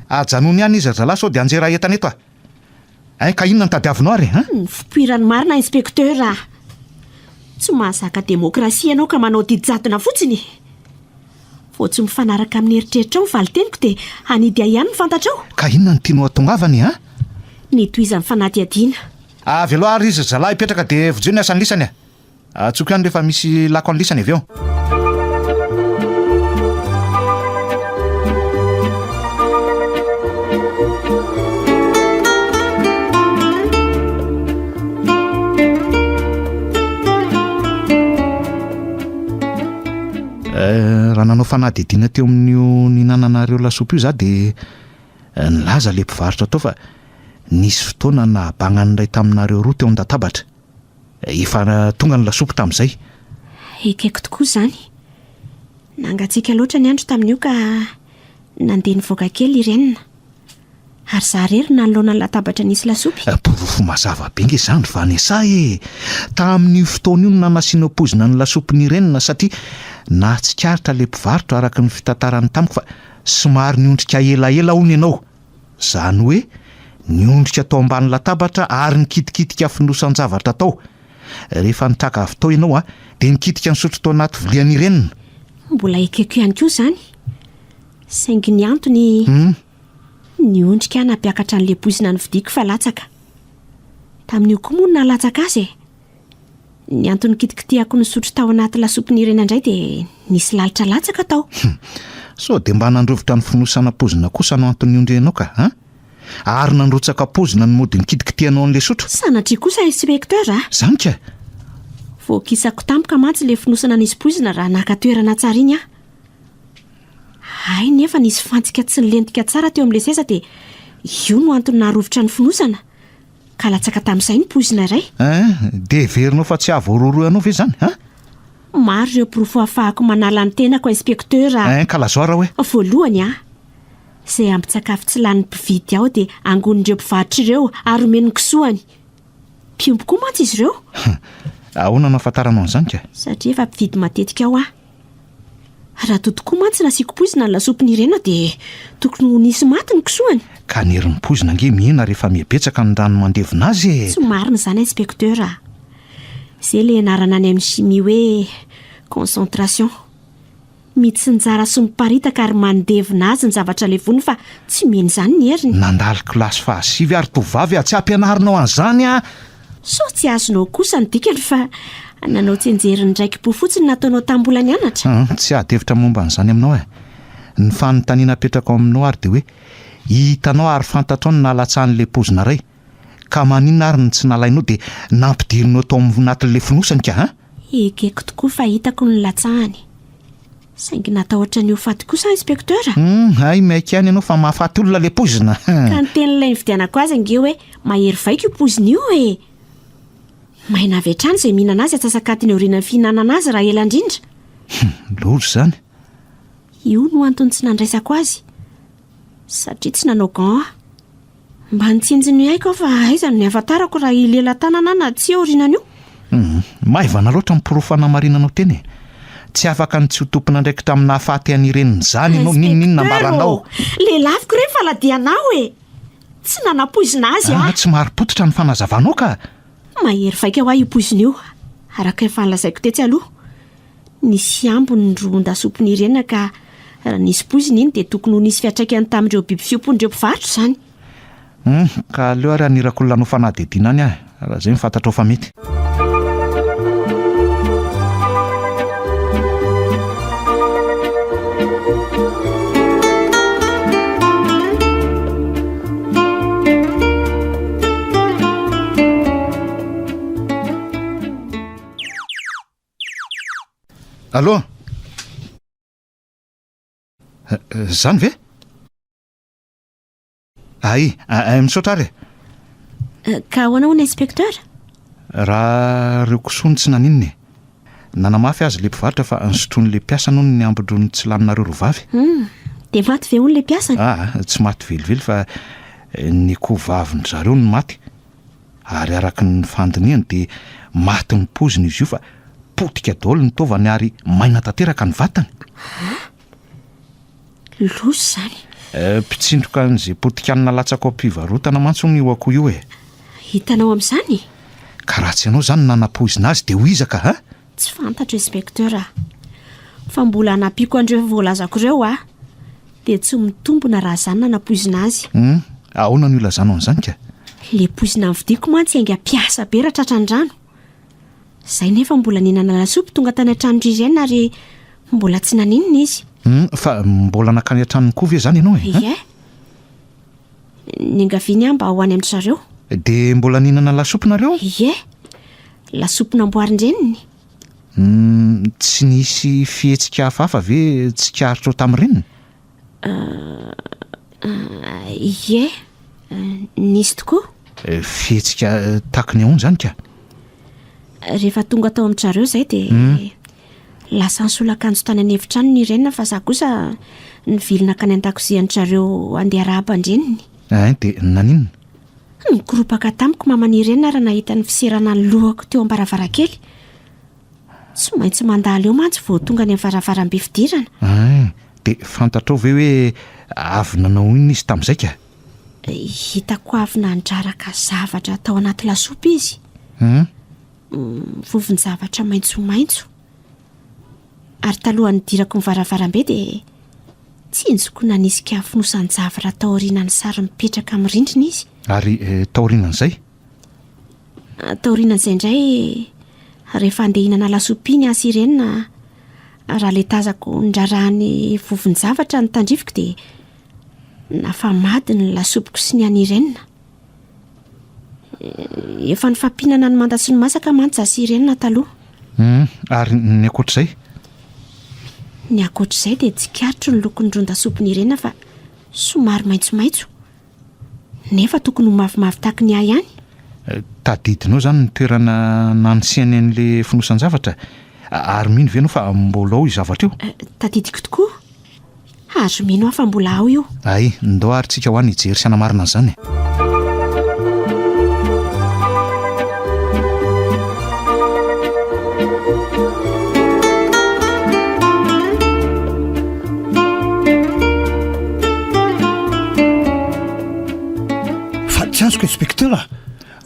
Ajanony ihany izy ry zalahy sao dia hanjera entana eto a! Hein, ka inona no tadiavinao ary hein? Ny fipoirany marina inspecteur a! Tsy mahazaka demokrasia ianao ka manao didy jadona fotsiny. Vao tsy mifanaraka amin'ny eritreritrao ny valin-teniko dia hanidy ahy ihany ny fantatrao. Ka inona no tianao hatongavana e hein? Ny hitohizan'ny fanadihadiana. Avelao ary izy ry zalahy hipetraka dia vonjeo ny asan'ny lisany a! Antsoiko ihany rehefa misy lako an'lisany avy eo. Eh, raha nanao fanadihadiana teo amin'io nihinananareo lasopy io za dia eh, nilaza le mpivarotra tao fa nisy fotoana nahabangan'ny iray taminareo roa teo an-databatra. Efa tonga ny lasopy tamin'izay. Ekeko tokoa izany. Nangatsiaka loatra ny andro tamin'io ka nandeha nivoaka kely i Renina. Ary za irery no nanoloana ny latabatra nisy lasopy. Porofo mazava be nge izany ry Vanessa e! Tamin'io fotoana io no nanasianao poizina ny lasopin'i Renina satria nahatsikaritra ilay mpivarotra araka ny fitantarany tamiko fa somary niondrika elaela hono ianao. Izany hoe niondrika tao ambany latabatra ary nikitikitika fonosan-javatra tao. Rehefa nitraka avy tao ianao dia nikitika nisotro tao anaty vilian'i Renina. Mbola ekeko ihany koa izany. Saingy ny antony. Hum. Niondrika aho nampiakatra an'ilay poizina novidiako fa latsaka. Tamin'io koa moa no nahalatsaka azy e! Ny antony nikitikitihako nisotro tao anaty lasopin'i Irena indray dia nisy lalitra latsaka tao. Hum! Sao dia mba nandrovitra ny fonosana poizina kosa no antony niondrehanao ka, an? Ary nandrotsaka poizina no mody nikitikitihanao an'ilay sotro? Sanatria kosa Inspecteur a! Izany ka! Voakisako tampoka mantsy ilay fonosana nisy poizina raha naka toerana tsara iny aho. Hay nefa nisy fantsika tsy nilentika tsara teo amin'ilay seza dia io no antony naharovitra ny fonosana ka latsaka tamin'izay ny poizina iray. Hein, dia heverinao fa tsy hahavoarohirohy anao ve izany, hein? Maro ireo porofo ahafahako manala ny tenako inspecteur a! Hein, ka lazao ara hoe. Voalohany a, izay ambin-tsakafo tsy lanin'ny mpividy ao dia angonin'ireo mpivarotra ireo ary omeny ny kisoany. Mpiompy koa mantsy izy ireo. Ahoana no ahafantaranao an'izany ka? Satria efa mpividy matetika ao aho. Raha toa tokoa mantsy nasiako poizina ny lasopin'i Irena dia tokony ho nisy maty ny kisoany. Ka ny herin'ny poizina ange mihena rehefa mihabetsaka ny rano mandevona azy e! Tsy marina izany inspecteur a! Izay ilay anarana any amin'ny chimie hoe concentration. Mitsinjara sy miparitaka ary mandevona azy ny zavatra levoniny fa tsy mihena izany ny heriny. Nandalo kilasy fahasivy ary tovovavy a! Tsy ampianarinao an'izany aho! Sao tsy azonao kosa ny dikany fa nanao tsianjery ny raiki-po fotsiny nataonao tamin'ny mbola nianatra? Hum, tsy ady hevitra momba an'izany aminao e. Ny fanontaniana apetrako aminao ary dia hoe, hitanao ary fantatrao ny nahalatsahan'ilay poizina iray, ka maninona ary no tsy nalainao dia nampidirinao tao anatin'ilay fonosany ka, hein? Ekeko tokoa fa hitako ny nilatsahany. Saingy natahotra ny ho faty kosa inspecteur a! Hum, hay miaiky ihany ianao fa mahafaty olona ilay poizina. Ka ny tenin'ilay nividianako azy ange hoe mahery vaika io poizina io e! Maina avy hatrany izay mihinana azy atsasak'adiny aorianan'ny fihinanana azy raha ela indrindra. Hum, loza izany. Io no antony tsy nandraisako azy. Satria tsy nanao gants aho. Mba nitsinjo ny aiko aho fa aiza no nihafantarako raha hilela tanana aho na tsia aorianan'io? Hum, maivana loatra ny porofo hanamarinanao tena e! Tsy afaka ny tsy ho tompon'andraikitra amin'ny nahafaty an'i Irene izany ianao, n'inon'inona ambaranao. Inspecteur ô! Lelafiko re ny faladianao e! Tsy nanapoizina azy aho. Ah, tsy marim-pototra ny fanazavanao ka! Mahery vaika ho ahy io poizina io, araka efa nolazaiko tetsy aloha. Nisy ambiny ny ron-dasopin'i Irena ka raha nisy poizina iny dia tokony ho nisy fiantraikany tamin'ireo biby fiompian'ireo mpivarotra izany. Hum, ka aleo ary hanirako olona hanao fanadihadiana any aho e, raha izay no fantatrao fa mety. Allô? Zany ve? Ay, ay, misaotra ary e. Ka ahoana hono inspecteur? Raha ireo kisoa no tsy naninona e. Nanamafy azy ilay mpivarotra fa nisotroin'ilay mpiasany hono ny ambin-drony tsy laninareo roa vavy. Hum, dia maty ve hono ilay mpiasany? Aa, tsy maty velively fa ny akoho vavin-dry zareo no maty. Ary araka ny fandinihany dia matin'ny poizina izy io fa potika daholo ny taovany ary maina tanteraka ny vatany. An! Loza izany. Mpitsindroka an'izay potikanina latsaka ao am-pivarotana mantsy hono io akoho io e. Hitanao amin'izany? Ka raha tsy ianao izany no nanapoizina azy dia ho iza ka an? Tsy fantatro inspecteur a! Fa mbola hanampiako an'ireo voalazako ireo aho dia tsy mitombina raha izaho no nanapoizina azy. Hum, ahoana no ilazanao an'izany ka? Le poizina novidiako mantsy ainga mpiasa be raha tratran'ny rano. Izay nefa mbola nihinana lasopy tonga tany an-tranon-dry Irène ary mbola tsy naninona izy. Hum, fa mbola nankany an-tranony koa ve izany ianao e? Ie. Niangaviany aho mba ho any amin-dry zareo. Dia mbola nihinana lasopy nareo? Ie. Lasopy namboarin-dreniny. Humm, tsy nisy fihetsika hafahafa ve tsikaritrao tamin'ny reniny? Ie, nisy tokoa. Fihetsika tahaky ny ahoana izany ka? Rehefa tonga tao amin-dry zareo izay dia lasa nisolo akanjo tany an'efitrano ny Irène fa za kosa nivily nankany an-dakozian-dry zareo handeha hiarahaba an-dreniny. Ein, dia naninona? Nikoropaka tamiko maman'i Irène raha nahita ny fiserana ny lohako teo am-baravarankely. Tsy maintsy mandalo eo mantsy vao tonga any amin'ny varavarambe fidirana. Ein, dia fantatrao ve hoe avy nanao inona izy tamin'izay ka? Hitako avy nandraraka zavatra tao anaty lasopy izy. Hum. Vovon-javatra maitsomaitso. Ary talohan'ny nidirako ny varavarambe dia tsinjoko nanisika fonosan-javatra taorianan'ny sary mipetraka amin'ny rindrina izy. Ary taorianan'izay? Taorianan'izay indray, rehefa handeha hihinana lasopy iny aho sy Irene, raha ilay tazako nirarahan'ny vovon-javatra ny tandrifiko dia Nafamady ny lasopiko sy ny an'i Irène. Efa nifampihinana ny manta sy ny masaka mantsy za sy Irène taloha. Hum, ary ny ankoatr'izay? Ny ankoatr'izay dia tsikaritro ny lokon'ny ron-dasopin'i Irène fa somary maitsomaitso. Nefa tokony ho mavomavo tahaky ny ahy ihany. Tadidinao izany ny toerana nanisiany an'ilay fonosan-javatra? Ary mino ve ianao fa mbola ao io zavatra io? Tadidiko tokoa. Ary mino aho fa mbola ao io. Hay, ndao ary tsika ho any hijery sy hanamarina an'izany e. Fa tsy azoko inspecteur a!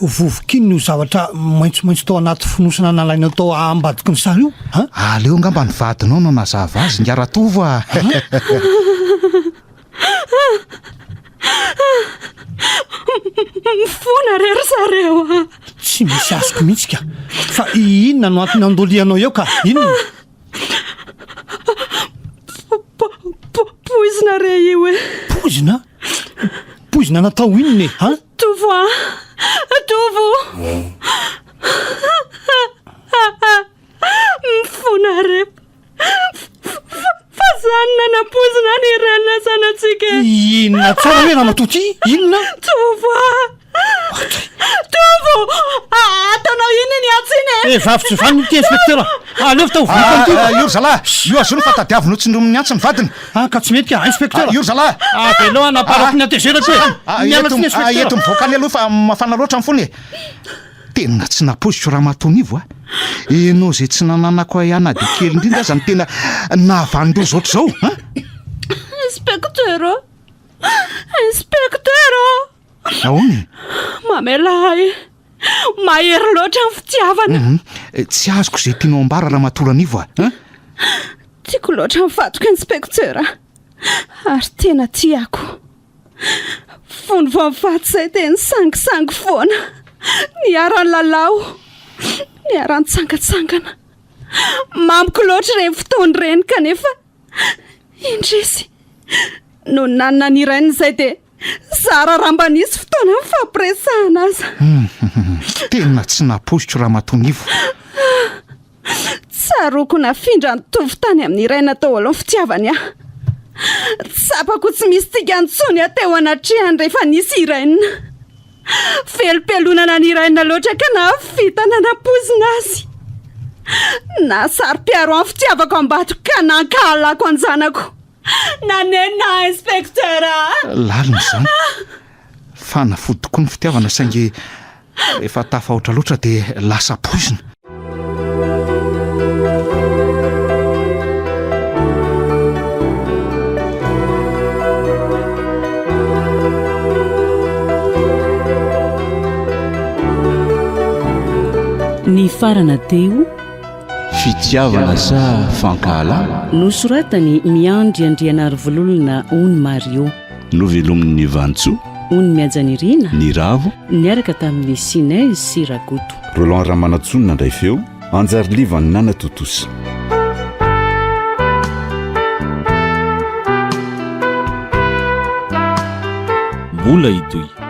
Vovok'inona io zavatra maitsomaitso tao anaty fonosana nalainao tao ambadiky ny sary io an? Aleo angamba ny vadinao no hanazava azy ingahy Ratovo a! Mifona re ry zareo a! Tsy misy azoko mihitsy ka! Fa inona no antony andolianao eo ka? Inona? Poizina re io e! Poizina? Poizina natao inona e? An? Tovo a! Tovo! Mifona re! Fa zany nanapoizina ny Irène zanatsika e! Inona tsara hoe ramatoa ty? Inona? Tovo a! Tovo! Ataonao inona iny antsy iny e? Eh, vavy tsy vanona ity inspecteur a! Aleo fa tao vonoiko an'ity. Ah, io ry zalahy, io azo fa tadiavina ho tsindromin'ny antsy ny vadiny. Ah, ka tsy mety ka, inspecteur. Ah, io ry zalahy. Avelao hanaparako ny hatezerako e. Ah, Miala eto, tsiny ah, inspecteur. eto mivoaka any aloha fa mafana loatra ny fony e. Tena tsy nampoiziko ramatoa Nivo a. Ianao izay tsy nananako ahiahy na dia kely indrindra aza no tena nahavanon-doza ohatr'izao, an? Inspecteur ô! Inspecteur ô! Ahoana e? Mamelà ahy. Mahery loatra ny fitiavana. Hum, tsy azoko izay tianao ambara ramatoa Ranivo a. Hein? Tiako loatra ny vadiko inspecteur. Ary tena tiako. Fony vao mivady izay dia nisangisangy foana. Niara-nilalao, niara-nitsangantsangana. Mamiko loatra ireny fotoana ireny kanefa Indrisy! Nony nanana ny Irène izay dia zara raha mba nisy fotoana nifampiresahana aza. Tena tsy nampoiziko Ramatoa Nivo. Tsaroako nafindra nitovy tany amin'i Irène daholo ny fitiavany ahy. Tsapako tsy misy dikany intsony aho teo anatrehany rehefa nisy Irène. Velom-pialonana an'i Irène loatra ka nahavita nanapoizina azy. Nahasaro-piaro ahy ny fitiavako am-badiko ka nankahalako an-janako. Nanenina aho inspecteur a! Lalina izany. Fanafody tokoa ny fitiavana saingy rehefa tafahoatra loatra dia lasa poizina. Nifarana teo. Fitiavana sa fankahalana? Nosoratan'i Miandry Andrianarivololona Ony Mario. Novelomin'i Vantsoa. Ony Mihajanirina. Niravo. Niaraka tamin'i Sinez sy Rakoto. Roland Ramanantsoa no nandray feo, Anjariliva nanatontosa. Mbola hitohy.